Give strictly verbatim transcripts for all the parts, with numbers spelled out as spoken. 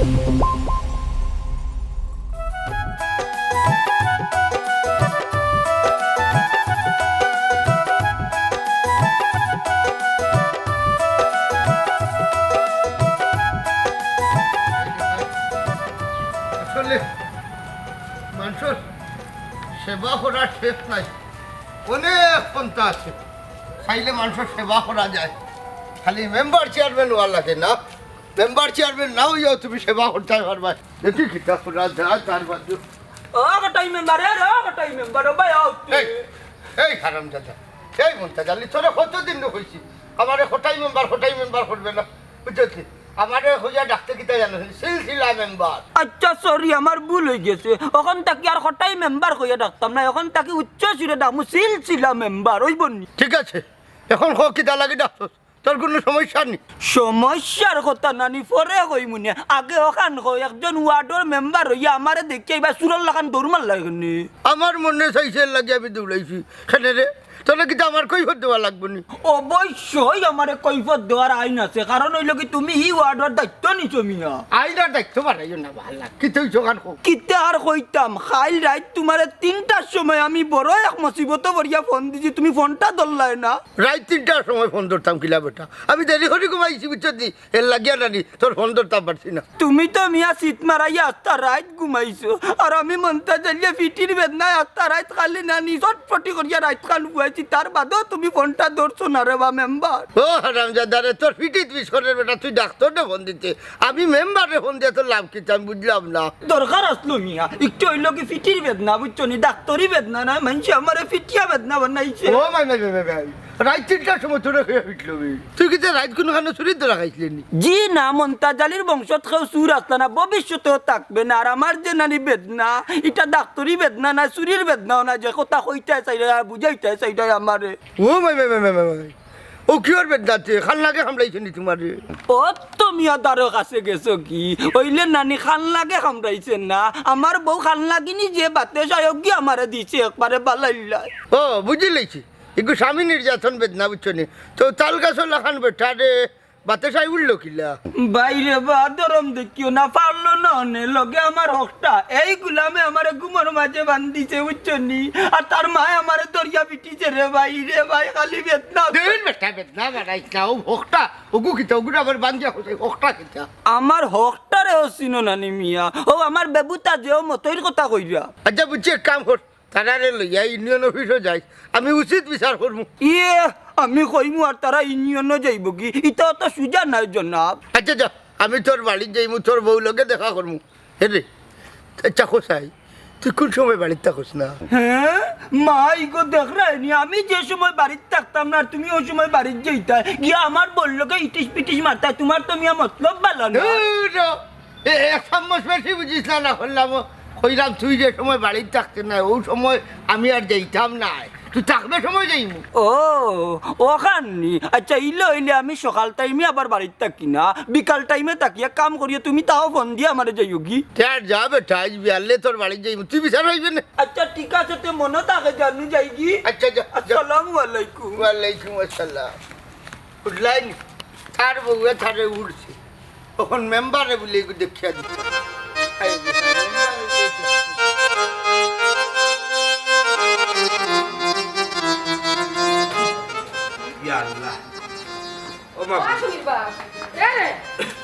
আসলে মানষর সেবা করার শেষ নাই, অনেক পন্থা আছে, চাইলে মানষর সেবা করা যায়। খালি মেম্বার চেয়ারম্যান অওয়া লাগে না, মেম্বার চেয়ারম্যান না অইয়াও তুমি সেবা করতায় পারবায়। দেখি কিতা করা যায় তার বাদে। ও কটাই মেম্বার, এ রে, ও কটাই মেম্বার, ও ভাই, ও তুই। এই, এই হারামজাদা, এই মন্তাজ আলী, তোরে কতদিন কইছি, আমারে কটাই মেম্বার, কটাই মেম্বার করবে না, বুঝছস নি? আমারে কইয়া ডাকতে কিতা জানো, সিলসিলা মেম্বার। আচ্ছা, সরি, আমার ভুল অইগেছে। অখন থাকি আর কটাই মেম্বার কইয়া ডাকতাম না, অখন থাকি উচ্চ সুরে ডাকমু সিলসিলা মেম্বার, অইবো নি? ঠিক আছে, অখন ক কিতা লাগি ডাকছস? তোর কুনু সমস্যা নি? সমস্যার কথা নানি পরে কইমুনে, আগে অখান ক, একজন ওয়ার্ডর মেম্বার অইয়া আমারে দেখিয়া ইবা চুরর লাখান দৌড় মারলা কেনে? আমার মনে চাইছে এর লাগি আমি দৌড়াইছি। কেনে রে? তোরে কিতা আমার কৈফত দেওয়া লাগবো নি? অবশ্যই আমারে কৈফত দেওয়ার আইন আছে, কারণ অইলো কি তুমি ই ওয়ার্ডর দায়িত্ব নিছো মিয়া। আইন আর দায়িত্ব বাড়াইও না, ভালা। কিতা অইছে অখান ক? কিতা আর কইতাম, কাইল রাইত তুমারে তিনটার সময় আমি বড় এক মুসিবতো পড়িয়া ফোন দিছি, তুমি ফোনটা ধরলায় না। রাইত তিনটার সময় ফোন ধরতাম কিলা বেটা? আমি দেরি করি ঘুমাইছি, বুঝছস নি? এর লাগিয়া নানি তোর ফোন ধরতাম পারছি না। তুমি তো মিয়া চিত মারাইয়া আস্তা রাইত ঘুমাইছো, আর আমি মন্তাজ আলীয়ে ফিটির বেদনায় আস্তা রাইত খালি নানি ছটফটি করিয়া রাইত খান ফুয়াইছি, তার বাদেও তুমি ফোনটা ধরছো না রে বা মেম্বার। ও হারামজাদা রে, তোর ফিটিত বিষ করের বেটা, তুই ডাক্তররে ফোন দিতে, আমি মেম্বাররে ফোন দিয়া তোর লাভ কিতা, আমি বুঝলাম না। দরকার আছলো মিয়া, একটু অইলো কি ফিটির বেদনা, বুঝছো নি, ডাক্তরি বেদনা নায়, মানষে আমারে ফিটিয়া বেদনা বানাইছে। ও মাই, মাই, মাই, মাই, মাই। রাইত তিনটার সময় তোরে কইয়া ফিটলো বে। তুই কিতা রাইত কুনুখানো চুরির ধরা খাইছলে নি? জি না, মন্তাজ আলীর বংশত কেউ চুর আছলা না, ভবিষ্যতেও থাকবে না। আর আমার যে নানি বেদনা, ইটা ডাক্তরি বেদনা না, চুরির বেদনাও না, যে কথা কইতায় চাইরায় আর বুঝাইতায় চাইরায় আমারে। ও মাই, মাই, মাই, মাই, মাই, মাই। ও কিওর বেদনা তে? খান লাগে কামড়াইছে নি তুমারে? ও তো মিয়া দারো কাছে গেছো কি? অইলে নানি খান লাগে কামড়াইছে না। আমার বউ খান লাগিনি যে বাতে সায়ক গিয়া আমারে দিছে একবারে বালাইল্লাই। ও, বুঝিলাইছি। ইগু স্বামী নির্যাতন বেদনা, বুঝছো নি? তো তাল গাছর লাখান বেটা রে, বাতে সাই উঠলো কিলা? বাইরে বা, ধরম দেখিও না, পারলো না অনে, লগে আমার হকটা। এই গুলামে আমারে ঘুমর মাঝে বান্ধিছে, বুঝছো নি? আর তার মায় আমারে ধরিয়া পিটিছে রে ভাই, রে ভাই, খালি বেদনা। দুই বেটা বেদনা বাড়াইছ না, ও হকটা, ওগু কিতা, ওগুরে আবার বান্ধিয়া কোথায়, হকটা কিতা? আমার হকটারেও চিনো নানি মিয়া, ও আমার বেবুতা যে ও মতইর কথা কইরা। আচ্ছা বুঝছি, এক কাম কর, তারারে লইয়া ইউনিয়ন অফিসো যাইস, আমি উচিত বিচার করমু। ইয়ে, আমি কইমু আর তারা ইউনিয়নো যাইবো কি? ইতা অত সুজা নায় জনাব। আচ্ছা যা, আমি তোর বাড়িত যাইমু, তোর বউ লগে দেখা করমু। হে রে, আচ্ছা কোথায়, তুই কোন সময় বাড়িত থাকস না? হ্যাঁ, মা ইগো দেখরায় নি, আমি যে সময় বাড়িত থাকতাম না আর তুমি অউ সময় বাড়িত যাইতায়, গিয়া আমার বউর লগে ইটিস পিটিস মারতায়, তুমার তো মিয়া মতলব বালা না। ধুর, এ, এক চামচ বেশি বুঝিস না, না করলাম। কইলাম, তুই যে সময় বাড়িত থাকতে না, অউ সময় আমি আর যাইতাম না। তুই থাকবে সময় যাইমু। ও, অখান নি। আচ্ছা, ইলে অইলে আমি সকাল টাইমে আবার বাড়িত থাকি না, বিকাল টাইমে থাকি। এক কাম করিও, তুমি তাও ফোন দিয়া আমারে যাইও গি। তে আর যা বেটা, আইজ বিয়ালে তোর বাড়িত যাইমু, তুই বিচার অইবে না। আচ্ছা, ঠিক আছে, তে মনো থাকে জানু যাই গি। আচ্ছা, যা, যা। আসসালামু আলাইকুম। ওয়ালাইকুম আসসালাম। উঠলাই নি? তার বউয়ে তারে উঠছে। অখন মেম্বারে বুলে এগু দেখিয়া দিছে। ইয়া আল্লাহ। ও মা। ও সুমির বাপ। এ রে,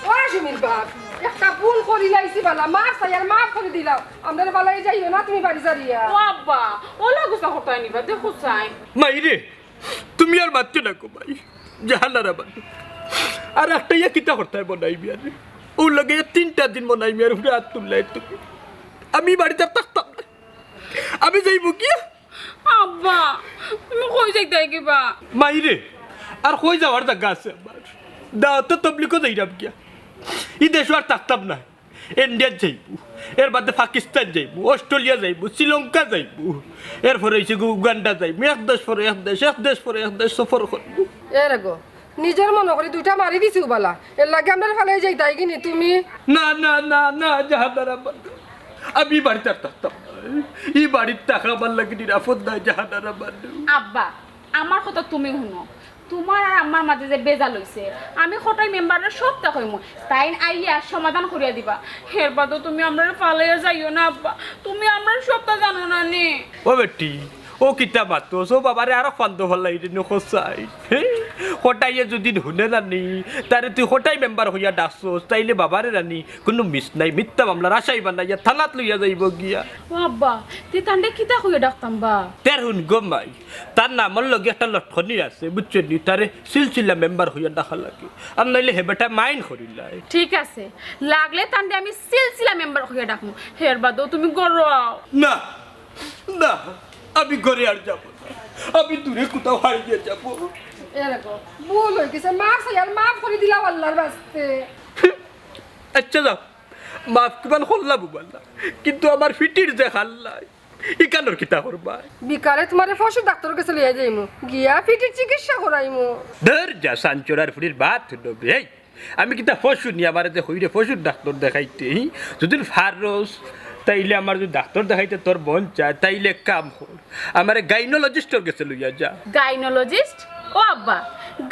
ও সুমির বাপ। একটা ভুল করিলাইছি বালা, মাফ চাই আর মাফ করি দিলাম। আমরারে বালা এই যাইও না তুমি বাড়ি ছাড়িয়া। ও আব্বা, অলা গুছা হটাই নিবা, দেখো চাই। মাইরে, তুমি আর মাতিও না গো মাই, জাহানারা বাদ। আর একটা ইয়া কিতা করতায় মনাই মিয়ারে? অউ লগে তিনটা দিন মনাই মিয়ার উপরে আত তুললায় তুমি। আমি বাড়িত আর থাকতাম না, আমি যাইমু গিয়া। আব্বা, তুমি কই যাইতায় গিবা? মাইরে, আর কই যাওয়ার জাগা আছে আমার? দাওয়াতো তবলিগো যাইরাম গিয়া। ই দেশো আর থাকতাম না। ইন্ডিয়াত যাইমু, এর বাদে পাকিস্তান যাইমু, অস্ট্রেলিয়া যাইমু, শ্রীলঙ্কা যাইমু, এরপরে অইছে গি উগান্ডা যাইমু, এক দেশ পরে এক দেশ, এক দেশ পরে এক দেশ সফর করমু। এ রে গো, নিজর মনো করি দুইটা মারি দিছি উবালা, এর লাগি আমরারে ফালাই যাইতায় গি নি তুমি? না, না, না, না, জাহানারা বাদ। আমি ই বাড়িত আর থাকতাম না। ই বাড়িত থাকা আমার লাগি নিরাপদ নায়, জাহানারা বাদ। আব্বা, আমার কথা তুমি হুনো, তুমার আর আম্মার মাঝে যে বেজাল অইছে, আমি কটাই মেম্বাররে সবটা কইমু, তাইন আইয়া সমাধান করিয়া দিবা। এর বাদেও তুমি আমরারে ফালাইয়া যাইও না আব্বা, তুমি আমরার সবটা জানো না নি। ও বেটি, ও কিতা মাতস? ও বাবারে আরো ফান্দো ফালাই রে নখসাই। হে? কটাইয়ে যদি হুনে না নি, তারে তুই কটাই মেম্বার কইয়া ডাকছস, তাইলে বাবারে না নি, কুনু মিস নাই, মিথ্যা মামলার আসামি বানাইয়া থানাত লইয়া যাইবো গিয়া। ও আব্বা, তে তানরে কিতা কইয়া ডাকতাম বা? তে হুন গো মাই, তার নামর লগে একটা লটকনি আছে, বুঝছো নি? তারে সিলসিলা মেম্বার কইয়া ডাকা লাগে, আর নাইলে হে বেটা মাইন করিলায়। ঠিক আছে, লাগলে তানরে আমি সিলসিলা মেম্বার কইয়া ডাকমু, এর বাদেও তুমি ঘরো আও। না, না, আমি ঘরে আর যাবো না, আমি দূরে কোথাও হারিয়ে যাবো। এ দেখো, ভুল অই গেছে, মাফ চাই আর মাফ করি দিলাও আল্লার ওয়াস্তে। আচ্ছা যাও, মাফ কিমান করলাম বুবাল্লা, কিন্তু আমার ফিটির যে হাল্লায়, ইকানোর কিতা করবা? বিকালে তুমারে পশু ডাক্তারর গেছে লইয়া যাইমু, গিয়া ফিটির চিকিৎসা করাইমু। ধর যা, সানচোরার ফুড়ির বাত হুনবি। এই, আমি কিতা পশু নি, আমারে যে কইরে পশুর ডাক্তার দেখাইতে, হি? যদি ফারস, তাইলে আমার যদি ডাক্তার দেখাইতে তোর মন চায়, তাইলে এক কাম কর, আমারে গাইনোলজিস্টর গেছে লইয়া যা। গাইনোলজিস্ট? ও আব্বা,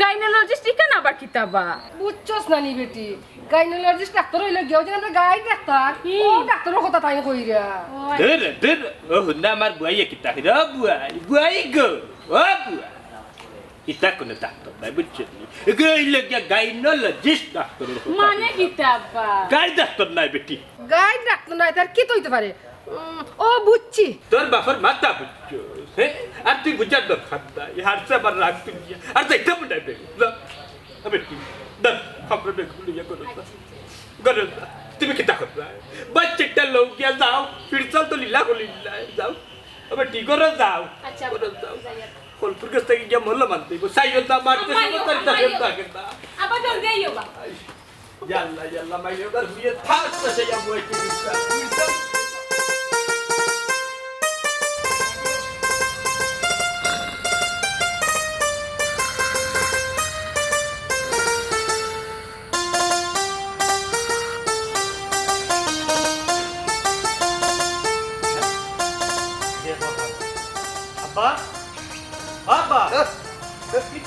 গাইনোলজিস্ট ইখান আবার কিতা বা? বুঝছস না নি বেটি, গাইনোলজিস্ট ডাক্তার অইলো গিয়া, অউ যে আমরা গাইন ডাক্তার, ও ডাক্তারর কথা তাইন কইরা। দে রে, দে রে। ও হুন্না আমার বুয়াইয়ে কিতা কইরা, ও বুয়াই, বুয়াই গো, ও বুয়াই। ইতা কুনু ডাক্তার নায়, বুঝছো নি? এগু অইলো গিয়া গাইনোলজিস্ট ডাক্তারর কথা মানে কইরা। কিতা আব্বা? গাইন ডাক্তার নায় বেটি। গাইন ডাক্তার নায়, তার কিতা অইতে পারে? উম, ও বুঝছি। তোর বাপর মাথা বুঝছো, হে? আর তুই বুঝার দরকার নাই। হারছে আমার রাগ তুলিয়া। আর যাইতাম না বে। না। আবে কি? না, আমরা বেগুন লইয়া করো না। করো না। তুমি কিতা করো না? বাচ্চাটা লও গিয়া যাও। ফিরসাল তো লীলা করিলাই। যাও। আবে ঠিক করো যাও। আচ্ছা, করো যাও। যাই আর। কলপুর গেছ থাকি গিয়া মলম আনতে অইবো। সাইয়দা মারতে আম্মা, সময় তার আম্মা, তাকে তাকে না। আবার জলদি আইও বা। ইয়া আল্লাহ, ইয়া আল্লাহ, মাইরে ওটার বিয়ে থাক, তো সেই আবু একটু বিশ্বাস। আব্বা, আব্বা, হ্যাঁ?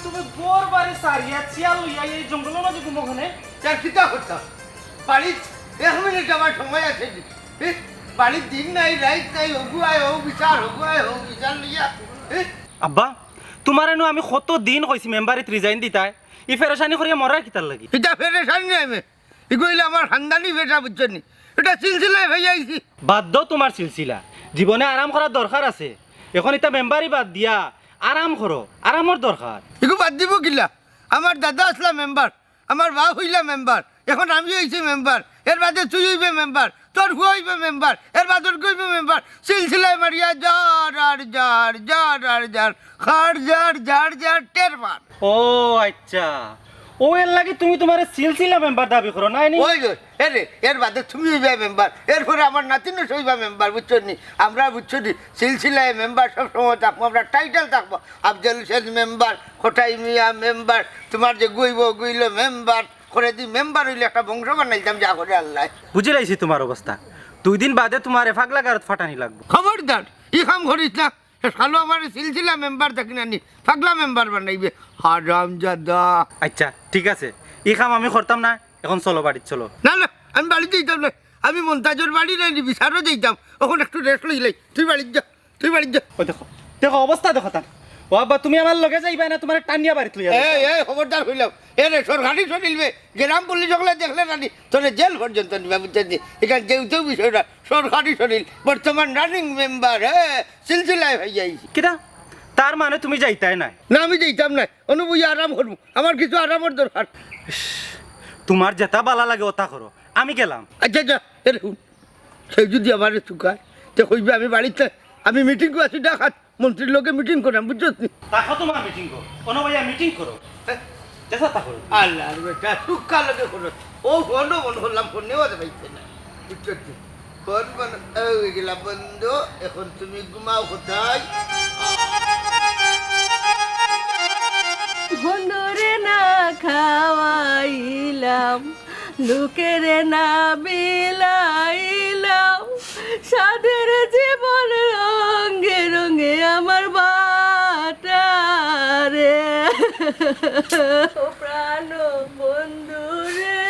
তুমি ঘর বাড়ি ছাড়িয়া চিয়াল লইয়া এই জঙ্গলর মাঝে ঘুমো কেনে? তার কিতা করতাম? বাড়িত এক মিনিট আমার সময় আছে নি। এ, বাড়িত দিন নাই, রাইত নাই, হগুয়ায় হউ বিচার, হগুয়ায় হউ বিচার লইয়া। এ? আব্বা, তুমারে নু আমি কত দিন কইছি মেম্বারিত রিজাইন দিতায়, ই ফেরেশানি করিয়া মরার কিতার লাগি? ইতা ফেরেশানি নায় মে, ইগু অইলে আমার খানদানি পেশা, বুঝছো নি? ইটা সিলসিলায় ভাই আইছি। বাদ দেও তুমার সিলসিলা, জীবনে আরাম করার দরকার আছে। এখন ইতা মেম্বারি বাদ দিয়া আরাম করো, আরামর দরকার। ইগু বাদ দিবো কিলা? আমার দাদা আছলা মেম্বার, আমার বাপ অইলা মেম্বার, এখন আমি অইছি মেম্বার, এর বাদে তুই অইবে মেম্বার, তোর ফুয়া অইবে মেম্বার, এর বাদর কেউ অইবে মেম্বার। সিলসিলায় মারিয়া যার আর যার, যার আর যার, খার যার, যার যার, টের পার। ও আচ্ছা, অউ এর লাগি তুমি তুমারে সিলসিলা মেম্বার দাবি করো, নায় নি? ওই, ওই, এরে, এর বাদে তুমি অইবা মেম্বার, এরপরে আমার নাতিনও অইবা মেম্বার, বুঝছো নি? আমরা, বুঝছো নি, সিলসিলায় মেম্বার সব সময় থাকবো, আমরা টাইটেল থাকবো, আফজল হোসেন মেম্বার, খোটাই মিয়া মেম্বার, তুমার যেগু অইবো অগু অইলো মেম্বার, করে দি মেম্বার অইলে একটা বংশ বানাইতাম যা করে আল্লায়। বুঝিলাইছি তুমার অবস্থা। দুই দিন বাদে তুমারে পাগলা গারদ ফাটানি লাগবো। খবরদার, ই কাম করিস না। হে শালো আমারে সিলসিলা মেম্বার দেখি না নি, পাগলা মেম্বার বানাইবে, হারামজাদা। আচ্ছা, ঠিক আছে, ই কাম আমি করতাম না, এখন চলো, বাড়িত চলো। না, না, আমি বাড়িত যাইতাম না, আমি মন্তাজর বাড়ি নাই নি, বিচারো যাইতাম, অখন একটু রেস্ট লইলাই, তুই বাড়িত যা। তুই বাড়িত যা। ওই দেখো, দেখো অবস্থা দেখো তার। ও আব্বা, তুমি আমার লগে যাইবায় না, তুমারে টানিয়া বাড়িত লইয়া যাইতাম। এই, এই, খবরদার কইলাম। এরে, সরকারি শরীল বে, গ্রাম পুলিশ অকলে দেখলে না নি, তোরে জেল পর্যন্ত নিবা, বুঝছো নি? ইখান যেহেতু বিষয়টা সরকারি শরীল, বর্তমান রানিং মেম্বার, হ্যাঁ, সিলসিলায় ভাই আইছি। কিতা? তার মানে তুমি যাইতায় নায়? না, আমি যাইতাম নায়। অনু বইয়া আরাম করমু, আমার কিছু আরামর দরকার। ইস, তুমার যেতা বালা লাগে ওতা করো, আমি গেলাম। আচ্ছা, আচ্ছা, এরে হুন। কেউ যদি আমারে চুকায়, তে কইবে আমি বাড়িত নাই, আমি মিটিংও আছি ঢাকাত, মন্ত্রীর লগে মিটিং করাম, বুঝছস নি? রাখো তুমার মিটিং গো, অনো বইয়া মিটিং করো। হ্যাঁ? যেতা তা করো। আল্লার বেটা, চুকার লগে করো। ও ফোনও মনে করলাম, ফোন নেওয়া যাবে না। বুঝছস নি? ফোন বন্ধ, ওই গেলা বন্ধ, এখন তুমি ঘুমাও কোথায়? বন্ধুরে না খাওয়াইলাম, লোকেরে না বিলাইলাম, সাধের জীবন রঙে রঙে আমার বাটারে। ও প্রাণ বন্ধু রে,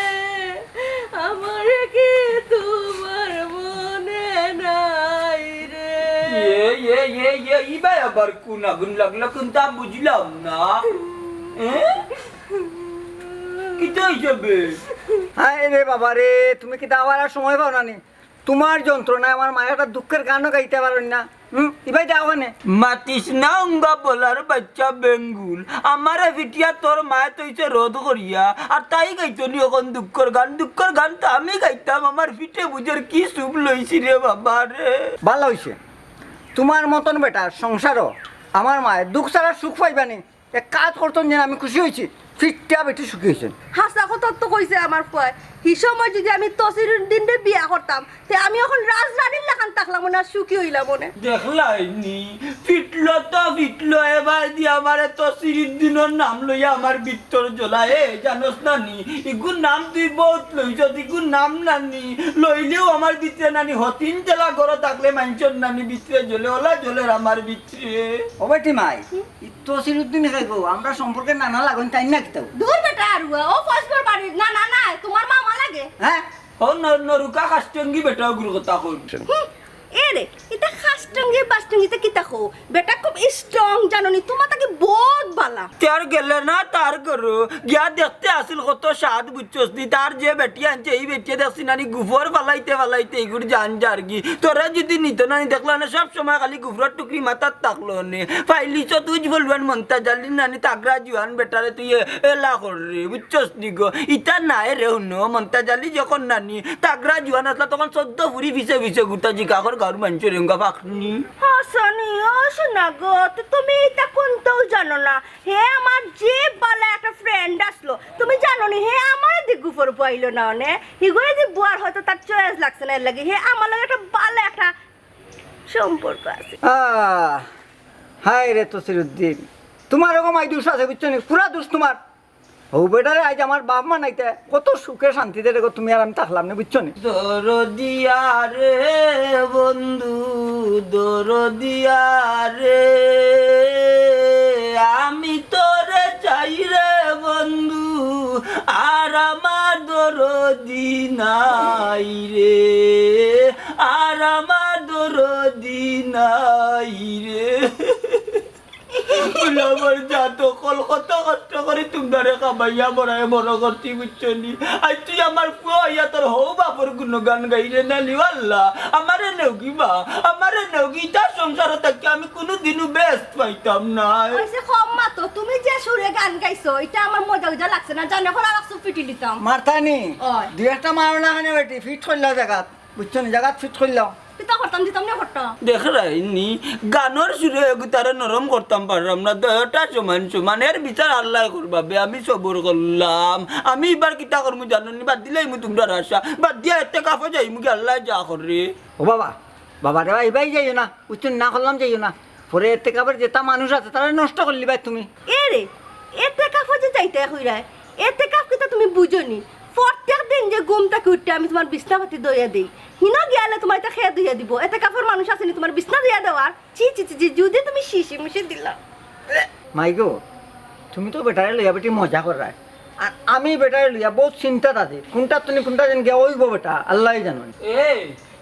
আমারে কি তোমার মনে নাই রে? এ, এ, এ, এ, ইবায় আবার কোন আগুন লাগলো, কোনটা বুঝলাম না। এ? কিতা হিসাবে? হায় রে বাবা রে, তুমি কিতা আবার আর সময় পাও না নি? তোমার যন্ত্রণায় আমার মায়ে একটা দুঃখের গানও গাইতে পারইন না। হুম, ইবায় দেও কেনে? মাতিস না উঙ্গা বলার বাচ্চা বেঙ্গুল। আমারে ফিটিয়া তোর মায়ে তইছে রোধ করিয়া, আর তাই গাইতো নি অখন দুঃখর গান। দুঃখর গান তো আমি গাইতাম, আমার ফিটে বুঝের কি সুখ লইছি রে বাবা রে। ভালা অইছে, তোমার মতন বেটার সংসারও আমার মায়ে দুঃখ ছাড়া সুখ পাইবা নি। এক কাজ করতন যেন আমি খুশি অইছি, ফিটটা বেটি সুখী অইছইন। হাছা কথা তো কইছে আমার ফুয়ায়। হি সময় যদি আমি তসিরুদ্দিনরে বিয়া করতাম, তে আমি অখন রাজরানীর লাখান থাকলাম অনে, আর সুখী অইলাম অনে। দেখলায়নি, ফিটলো তো ফিটলো, এবার দি আমারে তসিরুদ্দিনর নাম লইয়া আমার ভিতর জ্বলায়। এ, জানোস না নি, ইগুর নাম তুই বউত লইছস, ইগুর নাম নানি লইলেও আমার ভিতরে নানি হতিন জ্বালা ঘরো থাকলে মানষর নানি ভিতরে জ্বলে, অলা জ্বলের আমার ভিতরে। ও বেটি মাই, ই তসিরুদ্দিন কে গো, আমরা সম্পর্কে নানা লাগইন তাইন না কিতাও? দূর বেটা আরুয়া, ও ফসবর বাড়ির না, না, না, তোমার মামা লাগে। হ্যাঁ? ও ন-, নরুকা কাষ্টঙ্গি বেটা অগুর কথা কইন। হুম, এ রে, ইতা কাষ্টঙ্গি বাষ্টঙ্গি ইতা কিতা কও? বেটা খুব strong জানো নি, তোমার তাকে বউত ভালা। তে আর গেলে না তার ঘরো, গিয়া দেখতে আছিল কত স্বাদ বুঝছস নি, তার যে বেটি আনছে, ই বেটিয়ে দেখছি নানি গুফর ফালাইতে ফালাইতে ইগুর জান যারগি। তোরে যদি নিত নানি দেখলা না, সব সময় খালি গুফরর টুকরি মাথাত থাকলো নে। ফাইলিছত উজ ফলুয়ান মন্তাজ আলীর নানি তাগড়া জুয়ান বেটারে তুই এ-, এলা কররে, বুঝছস নি গো? ইতা নায় রে হুনো, মন্তাজ আলী যখন নানি তাগড়া জুয়ান আসলা তখন চৌদ্দ ফুরি পিছে পিছে ঘুরতা জিকা কর গাঁওর মানষর এঙ্গা ফাকনি। হাছানি, ও সোনা গো, তো তুমি ইতা কুন্তাও জানো না। হে আমার যে ভালা একটা friend আসলো, তুমি জানো নি, হে আমারে দি গুফর বওয়াইলো না অনে, হিগুরে দি বওয়ার হয়তো তার choice লাগছে না, এর লাগি হে আমার লগে একটা ভালা একটা সম্পর্ক আছে। আহ, হায় রে তসিরুদ্দিন, তোমার ওগো মাই দুষ আছে, বুঝছো নি? পুরা দুষ তোমার। ও বেটারে আইজ আমার বাপ মা নাইতে কত সুখে শান্তিতে রেখো, তুমি আর আমি থাকলাম না, বুঝছো নি? দরদিয়া রে বন্ধু, দরদিয়া রে, আমি তোরে চাই রে বন্ধু, আর আমার দরদি নাই রে, আর আমার দরদি নাই রে। বলে আমার জাত অকল, কত কষ্ট করি তুমরারে খাবাইয়া বড়াইয়া বড় করছি, বুঝছো নি? আইজ তুই আমার ফুয়া অইয়া তোর হউ বাপর গুণগান গাইরে না নি, আল্লাহ, আমারে নেওগি বা, আমারে নেওগি, ইতার সংসারো থাকি আমি কুনুদিনও বেস্ট পাইতাম না। অইছে কম মাতো, তুমি যে সুরে গান গাইছো, ইটা আমার মজা উজা লাগছে না, জানো, অখন আর একশো ফিটি নিতাম। মারতানি, ওই। দুই একটা মারো না কেনে বেটি, ফিট করলা জাগাত। বুঝছো নি? জাগাত ফিট করলাম। কিতা করতাম, দিতাম না করতাম। দেখরায়নি, গানর সুরে এগু তারে নরম করতাম পারলাম না, দুইওটা সমান সমান, এর বিচার আল্লায় করবা বে, আমি সবর করলাম। আমি ইবার কিতা করমু জানো নি, বাদ দিলাইমু তুমরার আশা, বাদ দিয়া এতেকাফো যাইমু গি, আল্লায় যা কররে। ও বাবা, বাবা রে, ইবায় যাইও না, বুঝছো নি? না করলাম যাইও না, পরে এতেকাফর যেতা মানুষ আছে তারে নষ্ট করলিবায় তুমি। এ রে, এতেকাফো যে যাইতায় কইরায়, এতেকাফ কিতা তুমি বুঝো নি? প্রত্যেক দিন যে ঘুম থাকি উঠিয়া আমি তুমার বিছনা পাতি ধইয়া দেই, হিনো গিয়ালে তুমার ইতা কে ধইয়া দিবো? এতেকাফর মানুষ আছে নি তুমার বিছনা ধইয়া দেওয়ার? ছি, ছি, ছি, ছি, যদি তুমি শিশি মিশি দিলা। মাই গো, তুমি তো বেটারে লইয়া বেটি মজা কররায়, আর আমি বেটারে লইয়া বউত চিন্তাত আছি। কুনটাত তুমি কুনটা যেন গিয়া অইবো বেটা, আল্লায় জানইন। এ,